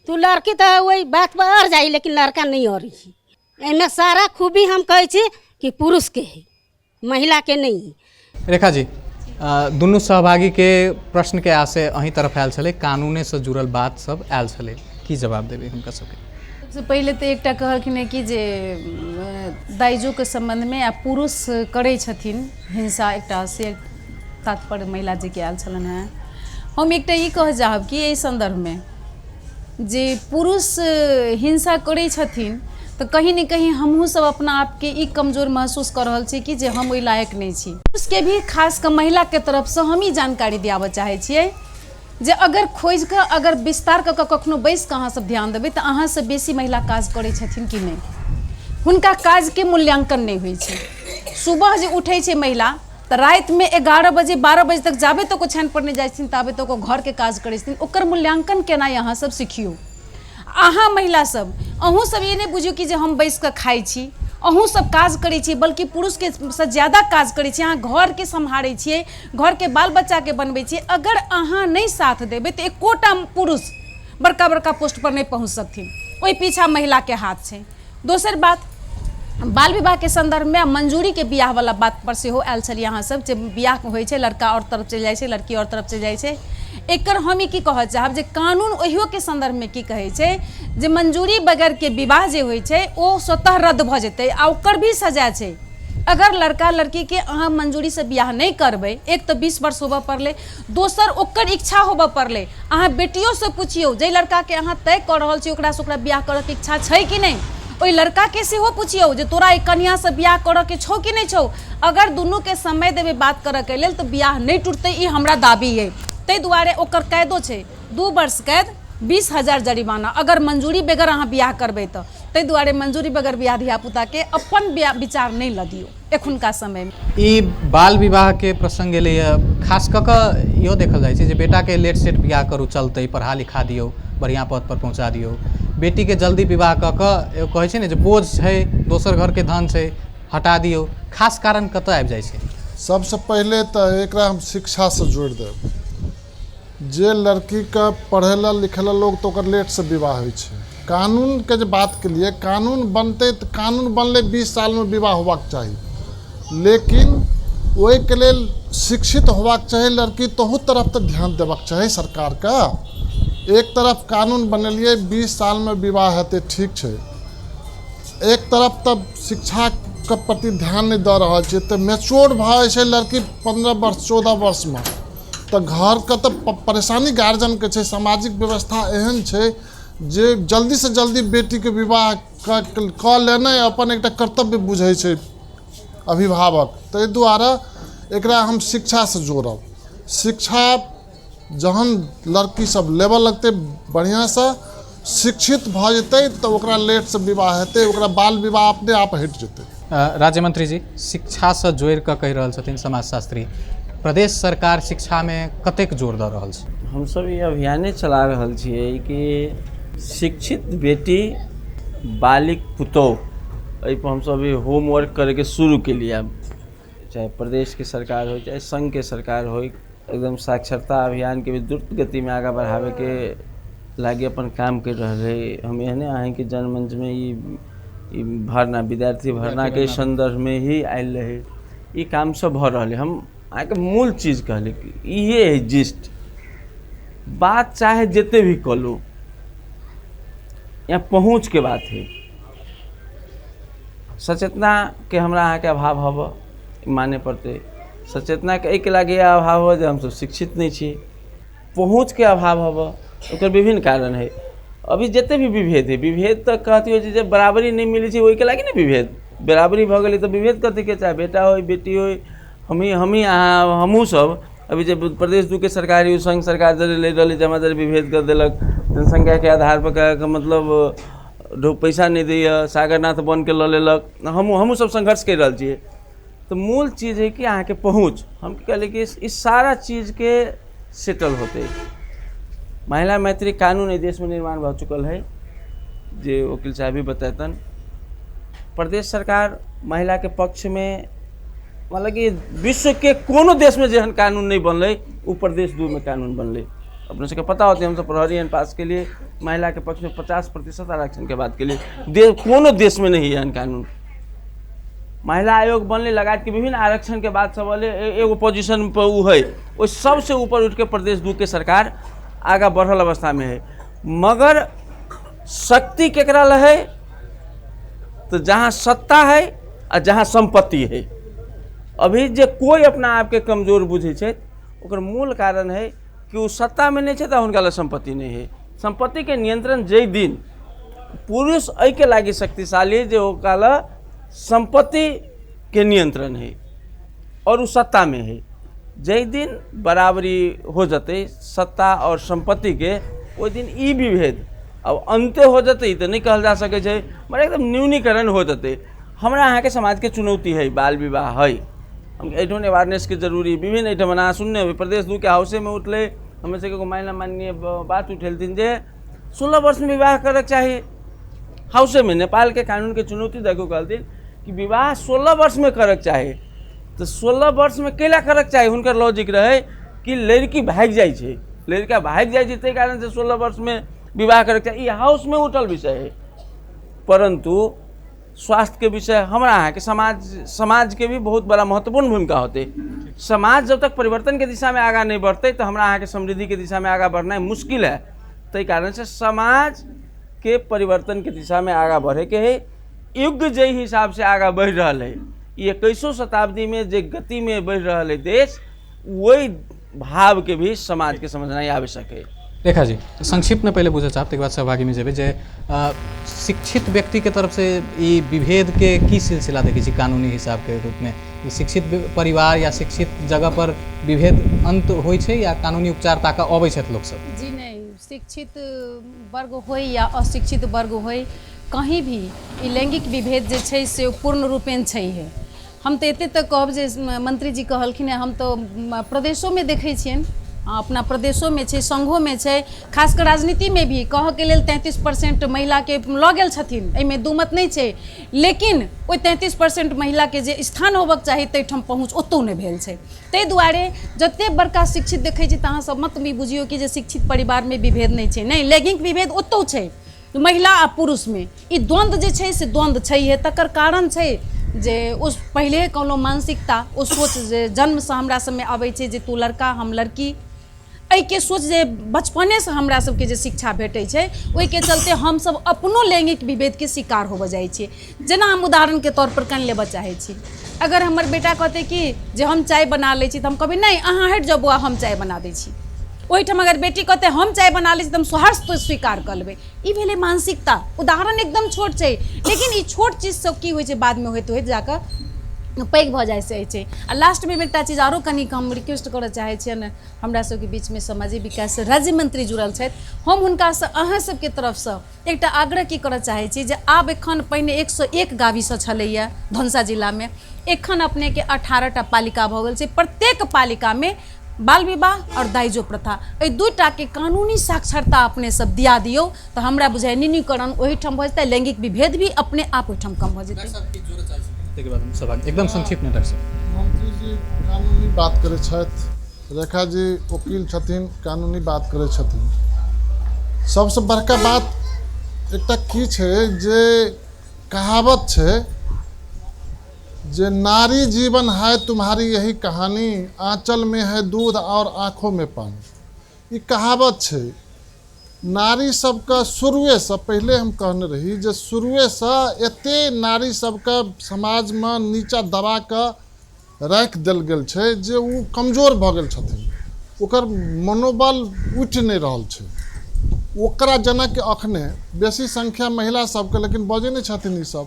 तऽ लड़की तऽ ओहि बातपर अड़ जाइ हइ, लेकिन लड़का नहि अड़ै हइ। एहिमे सारा खूबी हम कहै छी कि पुरुषके हइ, महिलाके नहि हइ। रेखा जी, दुनू सहभागीके प्रश्नके आशय अहीं तरफ आयल छलै, कानूनेसँ जुड़ल बात सब आयल छलै, की जवाब देबै हुनका सबके? सबसँ पहिले तऽ एकटा कहलखिन कि जे दाइजोके सम्बन्धमे आ पुरुष करै छथिन हिंसा, एकटा से तात्पर्य महिला जीके आयल छलनि हेँ। हम एकटा ई कहऽ चाहब कि एहि सन्दर्भमे जे पुरुष हिंसा करै छथिन तऽ कहीं ने कहीं हमहूँ सब अपना आपके ई कमजोर महसूस कऽ रहल छी कि जे हम ओहि लायक नहि छी। पुरुषके भी खास कऽ महिलाके तरफसँ हम ई जानकारी दियाबऽ चाहै छियै जे अगर खोजिकऽ अगर विस्तार कऽ कऽ कखनो बैसिकऽ अहाँसब ध्यान देबै तऽ अहाँसँ बेसी महिला काज करै छथिन कि नहि, हुनका काजके मूल्याङ्कन नहि होइ छै। सुबह जे उठै छै महिला तऽ रातिमे 11 बजे 12 बजे तक जाबे तक ओछानि पर नहि जाइ छथिन ताबे तक ओ घरके काज करै छथिन। ओकर मूल्याङ्कन केनाइ अहाँसब सिखियौ। अहाँ महिला सब अहूँ सब ई नहि बुझियौ कि जे हम बैस कऽ खाइ छी, अहूँ सब काज करै छी, बल्कि पुरुषके सँ ज्यादा काज करै छी। अहाँ घरके सम्हारै छियै, घरके बाल बच्चाके बनबै छियै। अगर अहाँ नहि साथ देबै तऽ एकोटा पुरुष बड़का बड़का पोस्टपर नहि पहुँच सकथिन, ओहि पीछा महिलाके हाथ छै। दोसर बात, बाल विवाहके सन्दर्भमे मंजूरीके बियाहवला बातपर सेहो आयल छलियै अहाँ सब, जे बियाह होइ छै लड़का आओर तरफ चलि जाइ छै, लड़की आओर तरफ चलि जाइ छै। एकर हम ई की कहऽ चाहब जे कानून ओहियोके सन्दर्भमे की कहै छै जे मंजूरी बगैरके विवाह जे होइ छै ओ स्वतः रद्द भऽ जेतै आ ओकर भी सजा छै। अगर लड़का लड़कीके अहाँ मंजूरीसँ बियाह नहि करबै, एक तऽ 20 वर्ष होबऽ पड़लै, दोसर ओकर इच्छा होबऽ पड़लै। अहाँ बेटियोसँ पुछियौ, जाहि लड़काके अहाँ तय कऽ रहल छी ओकरासँ ओकरा बियाह करऽके इच्छा छै कि नहि, ओहि लड़काके सेहो पुछियौ जे तोरा एहि कनिआँसँ बियाह करऽके छौ कि नहि छौ। अगर दुनूके समय देबै बात करऽके लेल तऽ बियाह नहि टुटतै, ई हमरा दाबी अइ। ताहि दुआरे ओकर कैदो छै, 2 वर्ष कैद, 20,000 जरिमाना अगर मंजूरी बगैर अहाँ बियाह करबै तऽ। ताहि दुआरे मंजूरी बगैर बियाह धियापुताके अपन विचार नहि लऽ दियौ एखुनका समयमे। ई बाल विवाहके प्रसङ्ग एलैए, खास कऽ कऽ इहो देखल जाइ छै जे बेटाके लेट सेट बियाह करू चलतै, पढ़ा लिखा दियौ, बढ़िआँ पदपर पहुँचा दियौ, बेटीके जल्दी विवाह कऽ कऽ एगो कहै छै ने जे बोझ छै, दोसर घरके धन छै, हटा दियौ। खास कारण कतऽ आबि जाइ छै? सबसँ पहिले तऽ एकरा हम शिक्षासँ जोड़ि देब। जे लड़कीके पढ़ै लए लिखै लए लोक तऽ ओकर लेटसँ विवाह होइ छै। कानूनके जे बात केलियै, कानून बनतै तऽ कानून बनलै 20 सालमे विवाह होबाक चाही, लेकिन ओहिके लेल शिक्षित होबाक चाही लड़की, तहू तरफ तऽ ध्यान देबाक चाही सरकारके। एक तरफ कानून बनेलियै 20 सालमे विवाह हेतै, ठीक छै, एक तरफ तऽ शिक्षाके प्रति ध्यान नहि दऽ रहल छियै। तऽ मैच्योर भऽ जाइ छै लड़की 15 वर्ष 14 वर्षमे, तऽ घरके तऽ परेशानी गार्जियनके छै। सामाजिक व्यवस्था एहन छै जे जल्दीसँ जल्दी बेटीके विवाह कऽ लेनाइ अपन एकटा कर्तव्य बुझै छै अभिभावक। ताहि दुआरे एकरा हम शिक्षासँ जोड़ब। शिक्षा जहन लड़की सब लेबऽ लगतै बढ़िआँसँ, शिक्षित भऽ जेतै तऽ ओकरा लेटसँ विवाह हेतै, ओकरा बाल विवाह अपने आप हटि जेतै। राज्य मंत्री जी, शिक्षासँ जोड़ि कऽ कहि रहल छथिन समाजशास्त्री, प्रदेश सरकार शिक्षामे कतेक जोर दऽ रहल छै? हमसब ई अभियाने चला रहल छियै कि शिक्षित बेटी बालिक पुतोह, एहिपर हमसब अभी होमवर्क करैके शुरू केलियै। चाहे प्रदेशके सरकार होइ चाहे संघके सरकार होइ, एकदम साक्षरता अभियानके भी द्रुत गतिमे आगाँ बढ़ाबैके लागि अपन काम करि रहल है। हम एहने अहाँके जनमंचमे ई भरना, विद्यार्थी भरनाके सन्दर्भमे ही आयल रहे, ई काम सब भऽ रहल है। हम अहाँके मूल चीज कहली कि इहे है जिस्ट बात, चाहे जते भी कऽ लू, यहाँ पहुँचके बात है। सचेतना के हमरा अहाँके अभाव हब माने पड़तै। सचेतनाके एहिके लागि अभाव हब जे हमसब शिक्षित नहि छी, पहुँचके अभाव हब, ओकर विभिन्न कारण है। अभी जते भी विभेद है, विभेद तऽ कहती होइ छै जे बराबरी नहि मिलै छै, ओहिके लागि ने विभेद। बराबरी भऽ गेलै तऽ विभेद कथीके? चाहे बेटा होइ बेटी होइ, हमही अहाँ हमहूँ सब अभी जे प्रदेश दूके सरकार, संघ सरकार जरे लड़ि रहलै जे हमरा जरे विभेद कर देलक जनसंख्याके आधार पर, कहैके मतलब पैसा नहि दैए, सागरनाथ बनके लऽ लेलक, हमहूँ सब संघर्ष करि रहल छियै। तऽ मूल चीज है कि अहाँके पहुँच। हम की कहलियै कि ई सारा चीजके सेटल होतै। महिला मैत्री कानून एहि देशमे निर्माण भऽ चुकल है, जे वकील साहब भी बतेतन। प्रदेश सरकार महिलाके पक्षमे, मतलब कि विश्वके कोनो देशमे जेहन कानून नहि बनलै ओ प्रदेश दूमे कानून बनलै। अपने सबके पता होतै, हमसब प्रहरी एहन पास केलिए, महिलाके पक्षमे 50% आरक्षणके बात केलिए। कोनो देशमे नहि एहन कानून। महिला आयोग बनलै, लगायतके विभिन्न आरक्षणके बात सब अलै, एगो पोजिशन पर ओ है, ओहि सबसे ऊपर उठिके प्रदेश दूके सरकार आगाँ बढ़ल अवस्थामे है। मगर शक्ति केकरा लए है? तऽ जहाँ सत्ता है आ जहाँ सम्पत्ति है। अभी जे कोइ अपना आपके कमजोर बुझै छै, ओकर मूल कारण है कि ओ सत्तामे नहि छै तऽ हुनका लग सम्पत्ति नहि है। सम्पत्तिके नियंत्रण जाहि दिन पुरुष एहिके लागि शक्तिशाली जे ओकरा लग सम्पत्तिके नियंत्रण है और ओ सत्तामे है। जाहि दिन बराबरी हो जतै सत्ता और सम्पत्तिके, ओहि दिन ई विभेद अब अन्त्य हो जतै तऽ नहि कहल जा सकै छै, मगर एकदम न्यूनीकरण हो जतै। हमरा अहाँके समाजके चुनौती है बाल विवाह है, हम एहिठाम अवेयरनेसके जरूरी विभिन्न एहिठाम अहाँ सुनने होबै। प्रदेश दूके हाउसेमे उठलै, हमर सबके एगो महिला माननीय बात उठेलथिन जे 16 वर्षमे विवाह करैके चाही। हाउसेमे नेपालके कानूनके चुनौती दऽ कऽ कहलथिन कि विवाह 16 वर्षमे करैके चाही। तऽ 16 वर्षमे कैला करैके चाही? हुनकर लॉजिक रहै कि लड़की भागि जाइ छै, लड़का भागि जाइ छै, ताहि कारणसँ 16 वर्षमे विवाह करैके चाही। ई हाउसमे उठल विषय है, परन्तु स्वास्थ्यके विषय हमरा अहाँके समाजके भी बहुत बड़ा महत्वपूर्ण भूमिका होतै। समाज जब तक परिवर्तनके दिशामे आगाँ नहि बढ़तै तऽ हमरा अहाँके समृद्धिके दिशामे आगाँ बढ़नाइ मुश्किल है। ताहि कारणसँ समाजके परिवर्तनके दिशामे आगाँ बढ़ैके है। युग जाहि हिसाबसँ आगाँ बढ़ि रहल है, ई 21 शताब्दीमे जे गतिमे बढ़ि रहल है देश, वही भावके भी समाजके समझनाइ आवश्यक है। रेखा जी, संक्षिप्त में पहले पूछे चाहब, तकर बाद सहभागी में जेबै जे शिक्षित व्यक्ति के तरफ से ई विभेद के की सिलसिला देखै छी कानूनी हिसाब के रूप में? ई शिक्षित परिवार या शिक्षित जगह पर विभेद अंत होइ छै या कानूनी उपचार ताकऽ अबै छथि लोक सब? जी नहीं, शिक्षित वर्ग होय या अशिक्षित वर्ग होय, कहीं भी ई लैंगिक विभेद जे छै से पूर्ण रूपेण छै है। हम तऽ एते तक कहब जे मंत्री जी कहलखिन हँ, हम तऽ प्रदेशोमे देखै छियनि, अपना प्रदेशोमे छै, संघोमे छै, खास कऽ राजनीतिमे भी कहऽके लेल 33% महिलाके लऽ गेल छथिन, एहिमे दू मत नहि छै, लेकिन ओहि 33% महिलाके जे स्थान होबक चाही ताहिठाम पहुँच ओतहु नहि भेल छै। ताहि दुआरे जतेक बड़का शिक्षित देखै छी तऽ अहाँसब मत ई बुझियौ कि जे शिक्षित परिवारमे विभेद नहि छै। नहि, लैंगिक विभेद ओतहु छै, महिला आ पुरुषमे ई द्वन्द्व जे छै से द्वन्द्व छैहे। तकर कारण छै जे ओ पहिले कहलहुँ मानसिकता, ओ सोच जे जन्मसँ हमरा सबमे अबै छै जे तू लड़का हम लड़की, एहिके सोच जे बचपनेसँ हमरा सबके जे शिक्षा भेटै छै, ओहिके चलते हमसब अपनो लैंगिक विभेदके शिकार होबऽ जाइ छियै। जेना हम उदाहरणके तौरपर कनि लेबऽ चाहै छी, अगर हमर बेटा कहतै कि जे हम चाय बना लै छी तऽ हम कहबै नहि, अहाँ हटि जाउ बौआ, हम चाय बना दै छी। ओहिठाम अगर बेटी कहतै हम चाय बना लै छी तऽ हम सहर्ष स्वीकार कऽ लेबै। ई भेलै मानसिकता। उदाहरण एकदम छोट छै, लेकिन ई छोट चीज सब की होइ छै बादमे होइत होइत जाकऽ पैघ भऽ जाइ छै। आ लास्टमे एकटा चीज आरो कनिक हम रिक्वेस्ट करऽ चाहै छियनि, हमरा सबके बीचमे सामाजिक विकास राज्य मंत्री जुड़ल छथि, हम हुनकासँ अहाँ सबके तरफसँ एकटा आग्रह की करऽ चाहै छी जे आब एखन पहिने 101 गावीसँ छलैए धनुषा जिलामे, एखन अपनेके 18टा पालिका भऽ गेल छै। प्रत्येक पालिकामे बाल विवाह आओर दाइजो प्रथा एहि दूटाके कानूनी साक्षरता अपने सब दिया दियौ तऽ हमरा बुझाइ न्यूनीकरण ओहिठाम भऽ जेतै, लैंगिक विभेद भी अपने आप ओहिठाम कम भऽ जेतै। ताहिके बाद हम सभा एकदम संक्षिप्त में डॉक्टर साहब। मंत्री जी कानूनी बात करै छथि, रेखा जी वकील छथिन, कानूनी बात करै छथिन। सबसँ बड़का बात एकटा की छै जे कहावत छै जे नारी जीवन है तुम्हारी यही कहानी, आंचल में है दूध और आँखों में पानी। ई कहावत छै। नारी सबके शुरुएसँ, पहिले हम कहने रही जे शुरुएसँ एते नारी सबके समाजमे नीचा दबा कऽ राखि देल गेल छै जे ओ कमजोर भऽ गेल छथिन, ओकर मनोबल उठि नहि रहल छै। ओकरा जेनाकि अखने बेसी संख्या महिला सबके, लेकिन बजै नहि छथिन ईसब,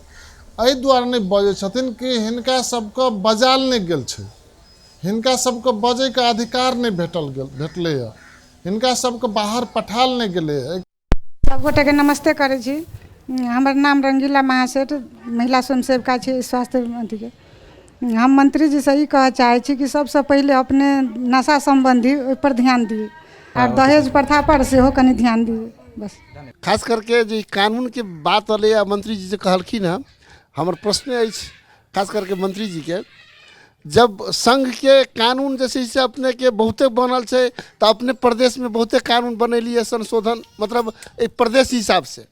एहि दुआरे नहि बजै छथिन कि हिनका सबके बजायल नहि गेल छै, हिनका सबके बजैके अधिकार नहि भेटलैए, हिनका सबके बाहर पठायल नहि गेलैए। सब गोटेके नमस्ते करै छी। हमर नाम रंगीला महासेठ, महिला स्वयंसेविका छी स्वास्थ्य अथीके। हम मंत्रीजीसँ ई कहऽ चाहै छी कि सबसँ पहिले अपने नशा सम्बन्धी ओहिपर ध्यान दियै आर दहेज प्रथापर सेहो कनि ध्यान दियै, बस। खास करके जे कानूनके बात एलैए, मंत्री जी जे कहलखिन हँ, हमर प्रश्न अछि खास करके मंत्री जीके, जब संघके कानून जे छै से अपनेके बहुते बनल छै तऽ अपने प्रदेशमे बहुते कानून बनेलियै संशोधन, मतलब एहि प्रदेश हिसाबसँ,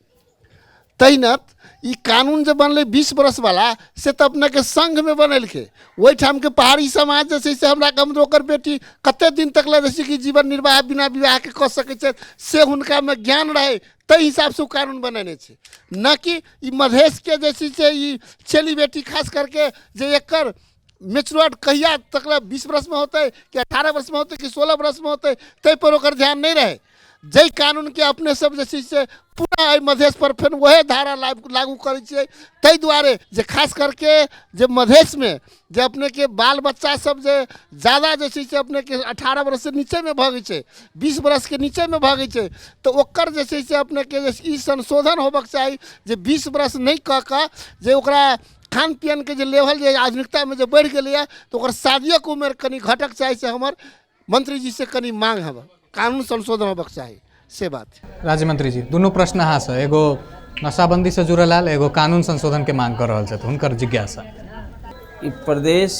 तहिना ई कानून जे बनलै 20 बरसवला से तऽ अपनेके संघमे बनेलकै। ओहिठामके पहाड़ी समाज जे छै से हमरा कम ओकर बेटी कते दिन तक लए जे छै कि जीवन निर्वाह बिना विवाहके कऽ सकै छै से हुनकामे ज्ञान रहै, ताहि हिसाबसँ ओ कानून बनेने छै, न कि ई मधेशके जे छै से ई चेली बेटी खास करके जे एकर मेच्योर्ड कहिया तक लए 20 बरसमे होतै कि 18 वर्षमे होतै कि 16 वर्षमे होतै, ताहिपर ओकर ध्यान नहि रहै। जाहि कानूनके अपने सब जे छै से पूरा एहि मधेशपर फेर वएह धारा लागू करै छियै, ताहि दुआरे जे खास करके जे मधेशमे जे अपनेके बाल बच्चा सब जे ज्यादा जे छै से अपनेके 18 वर्षसँ नीचेमे भगै छै, 20 वर्षके नीचेमे भगै छै, तऽ ओकर जे छै से अपनेके जे ई संशोधन होबक चाही जे 20 वर्ष नहि कऽ कऽ जे ओकरा खान पियनके जे लेवल जे आधुनिकतामे जे बढ़ि गेलैए तऽ ओकर शादियोके उमेर कनि घटक चाही, से हमर मंत्रीजीसँ कनि मांग हब, कानून संशोधन होबक चाही, से बात। राज्य मंत्री जी, दुनू प्रश्न अहाँसँ, एगो नशाबंदी से जुड़ल आयल, एगो कानून संशोधन के मांग कर रहल छथि, हुनकर जिज्ञासा। ई प्रदेश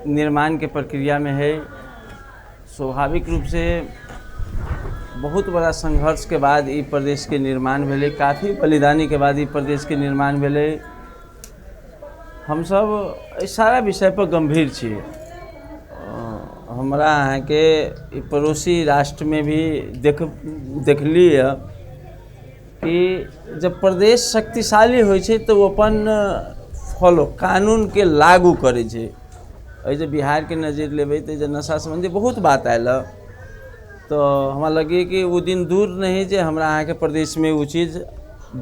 निर्माण के प्रक्रिया में है, स्वाभाविक रूप से बहुत बड़ा संघर्ष के बाद ई प्रदेश के निर्माण भेलै, काफ़ी बलिदानी के बाद ई प्रदेश के निर्माण भेलै। हमसब एहि सारा विषय पर गंभीर छी। हमरा अहाँके ई पड़ोसी राष्ट्रमे भी देखली हँ कि जब प्रदेश शक्तिशाली होइ छै तऽ ओ अपन फॉलो कानूनके लागू करै छै। एहि जे बिहारके नजरि लेबै तऽ जे नशा सम्बन्धी बहुत बात आयल हँ, तऽ हमरा लगैए कि ओ दिन दूर नहि जे हमरा अहाँके प्रदेशमे ओ चीज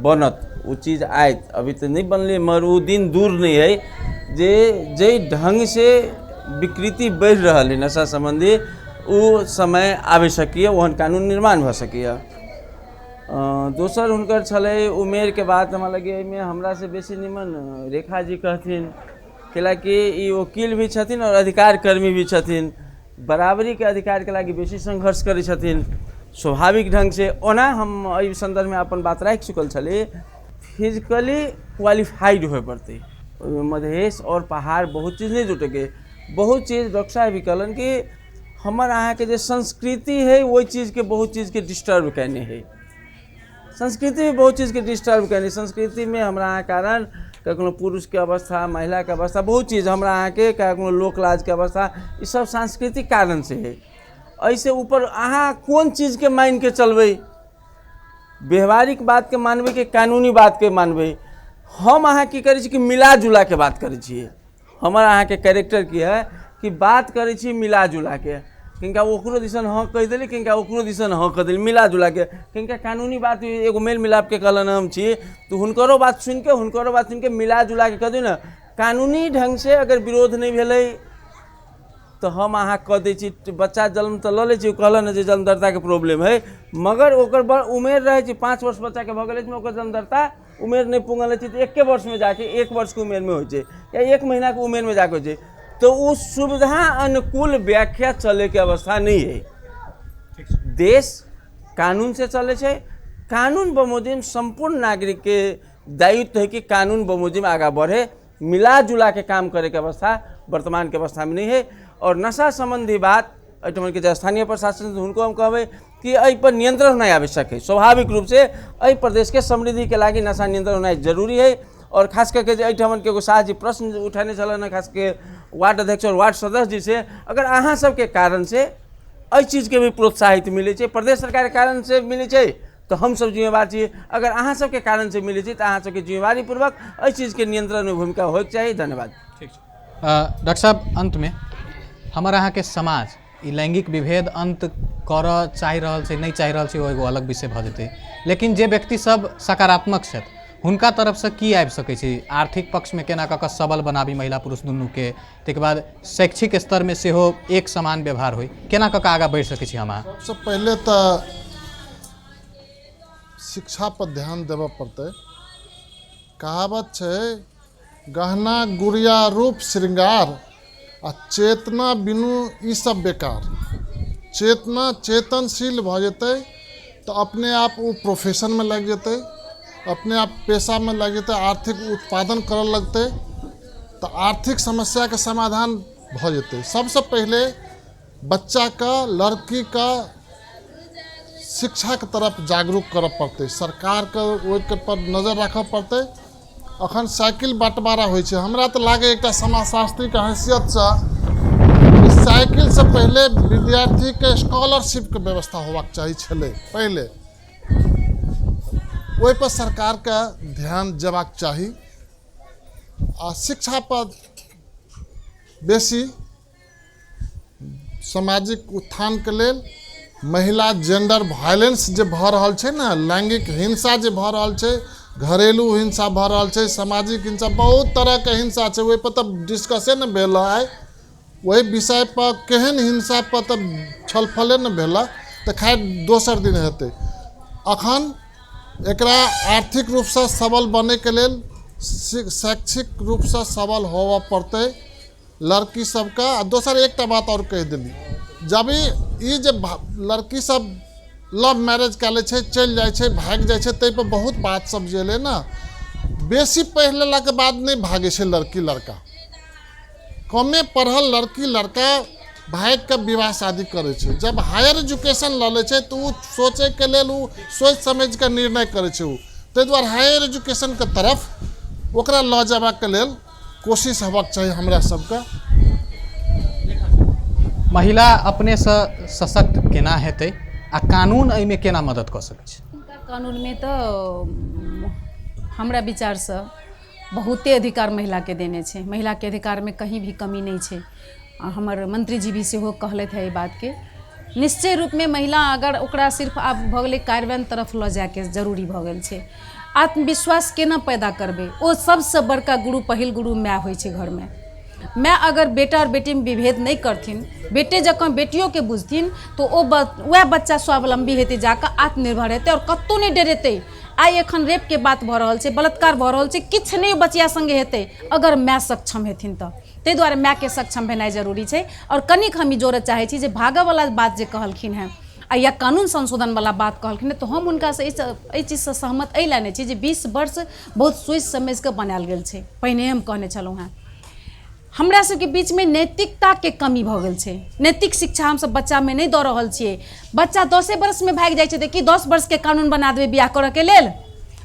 बनत, ओ चीज आयत। अभी तऽ नहि बनलै, मगर ओ दिन दूर नहि हइ जे जाहि ढङ्गसँ विकृति बढ़ि रहल हइ नशा सम्बन्धी, ओ समय आबि सकैए, ओहन कानून निर्माण भऽ सकैए। दोसर हुनकर छलै उमेरके बात, हमरा लगैए एहिमे हमरासँ बेसी निमन रेखा जी कहथिन, कैलाकि ई वकील भी छथिन आओर अधिकार कर्मी भी छथिन, बराबरीके अधिकारके लागि बेसी संघर्ष करै छथिन स्वाभाविक ढङ्गसँ। ओना हम एहि सन्दर्भमे अपन बात राखि चुकल छली, फिजिकली क्वालिफाइड होय पड़तै। ओहिमे मधेश आओर पहाड़ बहुत चीज नहि जुटैके, बहुत चीज डॉक्टर साहब भी कहलनि कि हमर अहाँके जे संस्कृति है ओहि चीजके बहुत चीजके डिस्टर्ब कयने है, संस्कृति भी बहुत चीजके डिस्टर्ब कयने। संस्कृतिमे हमरा अहाँ कारण कखनो पुरुषके अवस्था, महिलाके अवस्था, बहुत चीज हमरा अहाँके कखनो लोकलाजके अवस्था, ई सब सांस्कृतिक कारणसँ है। एहिसँ ऊपर अहाँ कोन चीजके मानिके चलबै, व्यवहारिक बातके मानबै कि कानूनी बातके मानबै? हम अहाँ की करै छी कि मिला जुलाके बात करै छियै। हमर अहाँके कैरेक्टर की है कि बात करै छी मिला जुलाके, किनका ओकरो दिसन हँ कहि देली, किनका ओकरो दिसन हँ कहि देली, मिला जुलाके। किनका कानूनी बात एगो मेल मिलापके कहलन हम छी तऽ हुनकरो बात सुनिके, हुनकरो बात सुनिके मिला जुलाके कह दियौ ने, कानूनी ढङ्गसँ अगर विरोध नहि भेलै तऽ हम अहाँ कऽ दै छी, बच्चा जन्म तऽ लऽ लै छी, ओ कहलनि ने जे जन्मदाताके प्रॉब्लम हइ, मगर ओकर उमेर रहै छै 5 वर्ष बच्चाके भऽ गेल अछि, ओकर जन्मदाता उमेर नहि पुगल अछि तऽ 1 वर्षमे जाके 1 वर्षके उमेरमे होइ छै या 1 महीनाके उमेरमे जाके होइ छै, तऽ ओ सुविधा अनुकूल व्याख्या चलैके अवस्था नहि हइ। देश कानूनसँ चलै छै, कानून बमोजिम सम्पूर्ण नागरिकके दायित्व है कि कानून बमोजिम आगाँ बढ़े, मिला जुला के काम करे के अवस्था वर्तमान के अवस्था में नहीं है। और नशा संबंधी बात एहिठाम के जे स्थानीय प्रशासन हुनको हम कहबै कि एहि पर नियंत्रण होनाइ आवश्यक है। स्वाभाविक रूप से एहि प्रदेश के समृद्धि के लागि नशा नियंत्रण होनाइ जरूरी है। और खास करके जे एहिठाम के एगो साह जी प्रश्न उठेने छलन हँ, खास के वार्ड अध्यक्ष और वार्ड सदस्य जी से, अगर अहाँ सबके कारण से एहि चीज़के भी प्रोत्साहित मिलै छै, प्रदेश सरकारके कारण से मिलै छै तऽ हमसब जिम्मेवार छी, अगर अहाँ सबके कारण से मिलै छै तऽ अहाँ सबके जिम्मेवारीपूर्वक एहि चीज़के नियंत्रणमे भूमिका होइके चाही। धन्यवाद। ठीक छै डॉक्टर साहब, अंतमे हमर अहाँके समाज ई लैंगिक विभेद अंत करऽ चाहि रहल छै नहि चाहि रहल छै ओ एगो अलग विषय भऽ जेतै, लेकिन जे व्यक्ति सब सकारात्मक छथि हुनका तरफसँ की आबि सकै छै? आर्थिक पक्षमे केना कऽ कऽ सबल बनाबी महिला पुरुष दुनूके, ताहिके बाद शैक्षिक स्तरमे सेहो एक समान व्यवहार होइ, केना कऽ कऽ आगाँ बढ़ि सकै छी हम अहाँ? सबसँ पहिले तऽ शिक्षा पर ध्यान देबऽ पड़तै। कहावत छै गहना गुड़िया रूप श्रृंगार आ चेतना बिनु ई सब बेकार। चेतना चेतनशील भऽ जेतै तऽ अपने आप ओ प्रोफेशनमे लागि जेतै, अपने आप पेशामे लागि जेतै, आर्थिक उत्पादन करऽ लगतै तऽ आर्थिक समस्याके समाधान भऽ जेतै। सबसँ पहिले बच्चाके लड़कीके शिक्षाके तरफ जागरूक करऽ पड़तै, सरकारके ओहिके पर नजर राखऽ पड़तै। अखन साइकिल बँटवारा होइ छै, हमरा तऽ लागै एकटा समाजशास्त्रीके हैसियतसँ साइकिलसँ पहिले विद्यार्थीके स्कॉलरशिपके व्यवस्था होबाक चाही छलै पहिले, ओहिपर सरकारके ध्यान जेबाक चाही आ शिक्षा पर बेसी सामाजिक उत्थानके लेल। महिला जेंडर वायलेंस जे भऽ रहल छै ने, लैंगिक हिंसा जे भऽ रहल छै, घरेलू हिंसा भऽ रहल छै, सामाजिक हिंसा, बहुत तरहके हिंसा छै, ओहिपर तऽ डिस्कसे नहि भेल आइ, ओहि विषयपर केहन हिंसापर तऽ छलफले नहि भेल, तऽ खैर दोसर दिन हेतै। अखन एकरा आर्थिक रूपसँ सबल बनैके लेल शैक्षिक रूपसँ सबल होबऽ पड़तै लड़की सबके। आ दोसर एकटा बात आओर कहि देली, जब ई जे लड़की सब लव मैरिज कए लै छै, चलि जाइ छै, भागि जाइ छै, ताहिपर बहुत बात सब जे एलै ने, बेसी पढ़ि लेलाके बाद नहि भागै छै लड़की लड़का, कमे पढ़ल लड़की लड़का भागिके विवाह शादी करै छै। जब हायर एजुकेशन लऽ लै छै तऽ ओ सोचैके लेल ओ सोचि समझिके निर्णय करै छै ओ, ताहि दुआरे हायर एजुकेशनके तरफ ओकरा लऽ जेबाके लेल कोशिश हेबाक चाही हमरा सबके। महिला अपनेसँ सशक्त केना हेतै आ कानून एहिमे केना मदद कऽ सकै छै? कानूनमे तऽ हमरा विचारसँ बहुते अधिकार महिलाके देने छै, महिलाके अधिकारमे कहीं भी कमी नहि छै। आ हमर मंत्रीजी भी सेहो कहलथि है एहि बातके। निश्चय रूपमे महिला अगर ओकरा सिर्फ आब भऽ गेलै कार्यान्वयन तरफ लऽ जायके जरूरी भऽ गेल छै। आत्मविश्वास केना पैदा करबै, ओ सबसँ बड़का गुरु, पहिल गुरु माय होइ छै घरमे। माय अगर बेटा आओर बेटीमे विभेद नहि करथिन, बेटे जकाँ बेटियोके बुझथिन, तऽ ओ वएह बच्चा स्वावलम्बी हेतै, जाकऽ आत्मनिर्भर हेतै आओर कतहु नहि डरेतै। आइ एखन रेपके बात भऽ रहल छै, बलात्कार भऽ रहल छै, किछु नहि बचिया सङ्गे हेतै अगर माय सक्षम हेथिन तऽ। ताहि दुआरे मायके सक्षम भेनाइ जरूरी छै। आओर कनिक हम ई जोड़ऽ चाहै छी जे भागऽवला बात जे कहलखिन हेँ आ या कानून संशोधनवला बात कहलखिन हेँ, तऽ हम हुनकासँ एहि चीजसँ सहमत एहि लए नहि छी जे 20 वर्ष बहुत सोचि समझिकऽ बनायल गेल छै। पहिने हम कहने छलहुँ हेँ हमरा सबके बीचमे नैतिकताके कमी भऽ गेल छै, नैतिक शिक्षा हमसब बच्चामे नहि दऽ रहल छियै। बच्चा 10 वर्षमे भागि जाइ छै तऽ की 10 वर्षके कानून बना देबै बियाह करऽके लेल?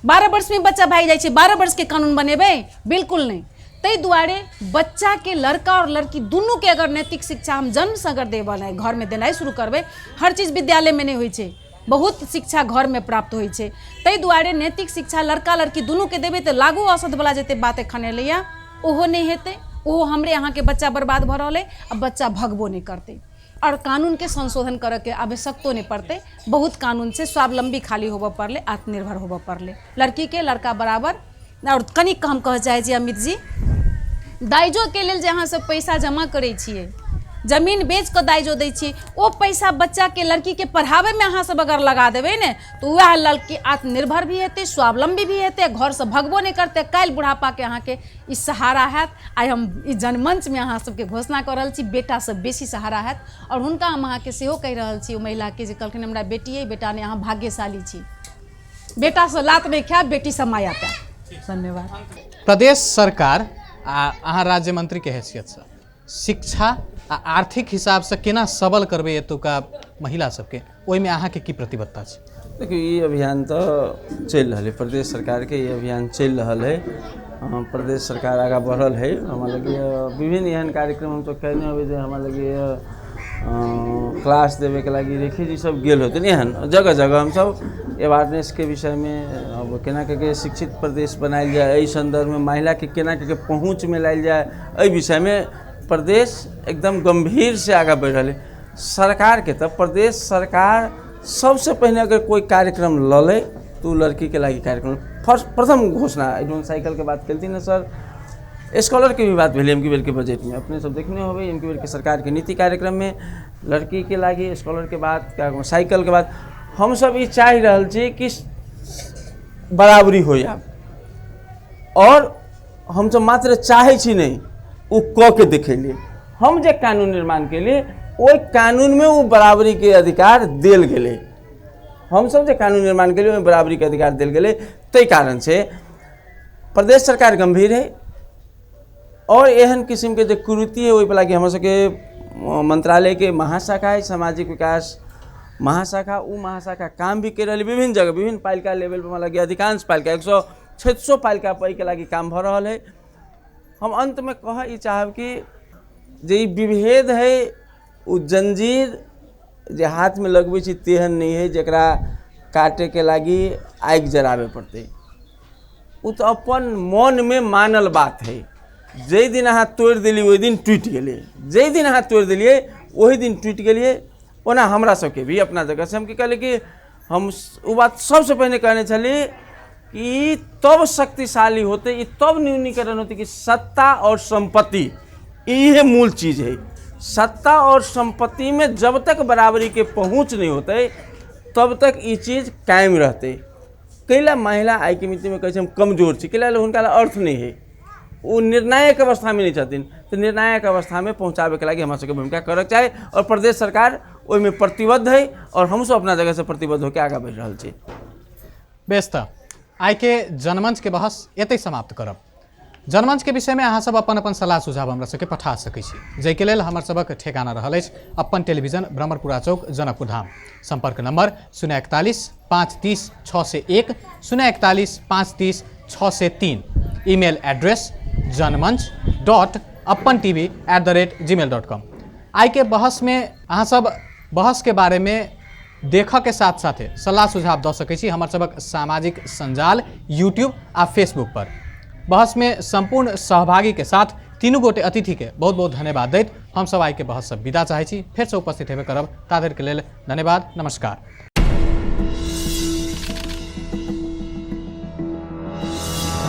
12 वर्षमे बच्चा भागि जाइ छै, 12 वर्षके कानून बनेबै? बिल्कुल नहि। ताहि दुआरे बच्चाके लड़का आओर लड़की दुनूके अगर नैतिक शिक्षा हम जन्मसँ अगर देबऽ घरमे देनाइ शुरू करबै, हर चीज विद्यालयमे नहि होइ छै, बहुत शिक्षा घरमे प्राप्त होइ छै। ताहि दुआरे नैतिक शिक्षा लड़का लड़की दुनूके देबै तऽ लागू औषधवला जतेक बात एखन एलैए ओहो नहि हेतै, ओहो हमरे अहाँके बच्चा बर्बाद भऽ रहल अइ आ बच्चा भगबो नहि करतै। आओर कानूनके संशोधन करऽके आवश्यकतो नहि पड़तै, बहुत कानून छै, स्वावलम्बी खाली होबऽ पड़लै, आत्मनिर्भर होबऽ पड़लै, लड़कीके लड़का बराबर। आओर कनिक हम कहऽ चाहै छी अमित जी, दाइजोके लेल जे अहाँसभ पैसा जमा करै छियै, जमीन बेच कऽ दाइजो दै छियै, ओ पैसा बच्चाके लड़कीके पढ़ाबैमे अहाँसभ अगर लगा देबै ने तऽ वएह लड़की आत्मनिर्भर भी हेतै, स्वावलम्बी भी हेतै, घरसँ भगबो नहि करतै। काल्हि बुढ़ापाके अहाँके ई सहारा हैत। आइ हम ई जनमञ्चमे अहाँ सबके घोषणा कऽ रहल छी, बेटासँ बेसी सहारा हैत। आओर हुनका हम अहाँके सेहो कहि रहल छी, ओ महिलाके जे कहलखिन हमरा बेटी अइ बेटा नहि, अहाँ भाग्यशाली छी, बेटासँ लात नहि खायब, बेटीसँ माया पायब। धन्यवाद। प्रदेश सरकार आ अहाँ राज्य मंत्रीके हैसियतसँ शिक्षा आ आर्थिक हिसाबसँ केना सबल करबै एतुका महिला सबके, ओहिमे अहाँके की प्रतिबद्धता छै? देखियौ, ई अभियान तऽ चलि रहल है, प्रदेश सरकारके ई अभियान चलि रहल है। प्रदेश सरकार आगाँ बढ़ल है। हमरा लगैए विभिन्न एहन कार्यक्रम हमसब कयने होबै जे हमरा लगैए क्लास देबैके लागि रेखी जी सब गेल होथिन। एहन जगह जगह हमसब अवेयरनेसके विषयमे अब केना कऽ शिक्षित प्रदेश बनायल जाय, एहि सन्दर्भमे महिलाके केना कऽ पहुँचमे लायल जाय, एहि विषयमे प्रदेश एकदम गंभीर से आगाँ बढ़ि रहल है। सरकारके तऽ प्रदेश सरकार सबसे पहिने अगर कोई कार्यक्रम लऽ लै तऽ ओ लड़कीके लागि कार्यक्रम फर्स्ट प्रथम घोषणा। एडवांस साइकिलके बात केलथिन ने सर, स्कॉलरके भी बात भेलै एमकी बेरके बजटमे, अपने सब देखने होबै एमकी बेरके सरकारके नीति कार्यक्रममे लड़कीके लागि स्कॉलरके बात, साइकिलके बात। हमसब ई चाहि रहल छी कि बराबरी होइ आब, और हमसब मात्र चाहै छी नहि, ओ कऽ के देखेलियै। हम जे कानून निर्माण केलियै ओहि कानूनमे ओ बराबरीके अधिकार देल गेलै। हमसब जे कानून निर्माण केलियै ओहिमे बराबरीके अधिकार देल गेलै। ताहि कारण से प्रदेश सरकार गंभीर है और एहन किस्मके जे कुरीति है ओहि लागि हमर सबके मंत्रालयके महाशाखा है, सामाजिक विकास महाशाखा, ओ महाशाखा काम भी कर रहल विभिन्न जगह, विभिन्न पालिका लेवल पर। हमरा लगैए अधिकांश पालिका 136 पालिका पर एहिके लागि काम भऽ रहल है। हम अंतमे कहऽ ई चाहब कि जे ई विभेद है ओ जंजीर जे हाथमे लगबै छी तेहन नहि है जकरा काटेके लागि आगि जराबे पड़तै। ओ तऽ अपन मनमे मानल बात है। जाहि दिन अहाँ तोड़ि देलियै ओहि दिन टूटि गेलै, जाहि दिन अहाँ तोड़ि देलियै ओहि दिन टूटि गेलियै। ओना हमरा सबके भी अपना जगहसँ हम की कहलियै कि हम ओ बात सबसँ पहिने कहने छली कि ई तब शक्तिशाली होतै, ई तब न्यूनीकरण होतै कि सत्ता और संपत्ति इहे मूल चीज है। सत्ता और संपत्ति में जब तक बराबरी के पहुँच नहीं होतै तब तक ई चीज कायम रहतै। कैला महिला आइके मितिमे कहै छै हम कमजोर छी, कैला हुनका लए अर्थ नहि है, ओ निर्णायक अवस्थामे नहि छथिन। तऽ निर्णायक अवस्थामे पहुँचाबैके लागि हमरा सबके भूमिका करऽके चाही और प्रदेश सरकार ओहिमे प्रतिबद्ध है और हमसब अपना जगहसँ प्रतिबद्ध होके आगाँ बढ़ि रहल छी। बेस, तऽ आइके जनमंच के बहस एतै समाप्त करब। जनमंच के विषयमे अहाँ सब अपन अपन सलाह सुझाव हमरा सबके पठा सकै छी, जाहिके लेल हमर सबक ठेकाना रहल अछि अपन टेलीविजन, भ्रमरपुरा चौक, जनकपुर धाम। संपर्क नंबर 041 530 601, 041 530 603। Email address janmanch.apantv@gmail.com। आइ के बहस में अहाँ सब बहस के बारे में देखऽ के साथ साथे सलाह सुझाव दऽ सकै छी हमर सबक सामाजिक संजाल यूट्यूब आ फेसबुक पर। बहस में संपूर्ण सहभागी के साथ तीनू गोटे अतिथि के बहुत बहुत धन्यवाद दैत हम सब आइ के बहस से विदा चाहै छी। फेर से उपस्थित हेबे करब, ता धरि के लेल धन्यवाद, नमस्कार।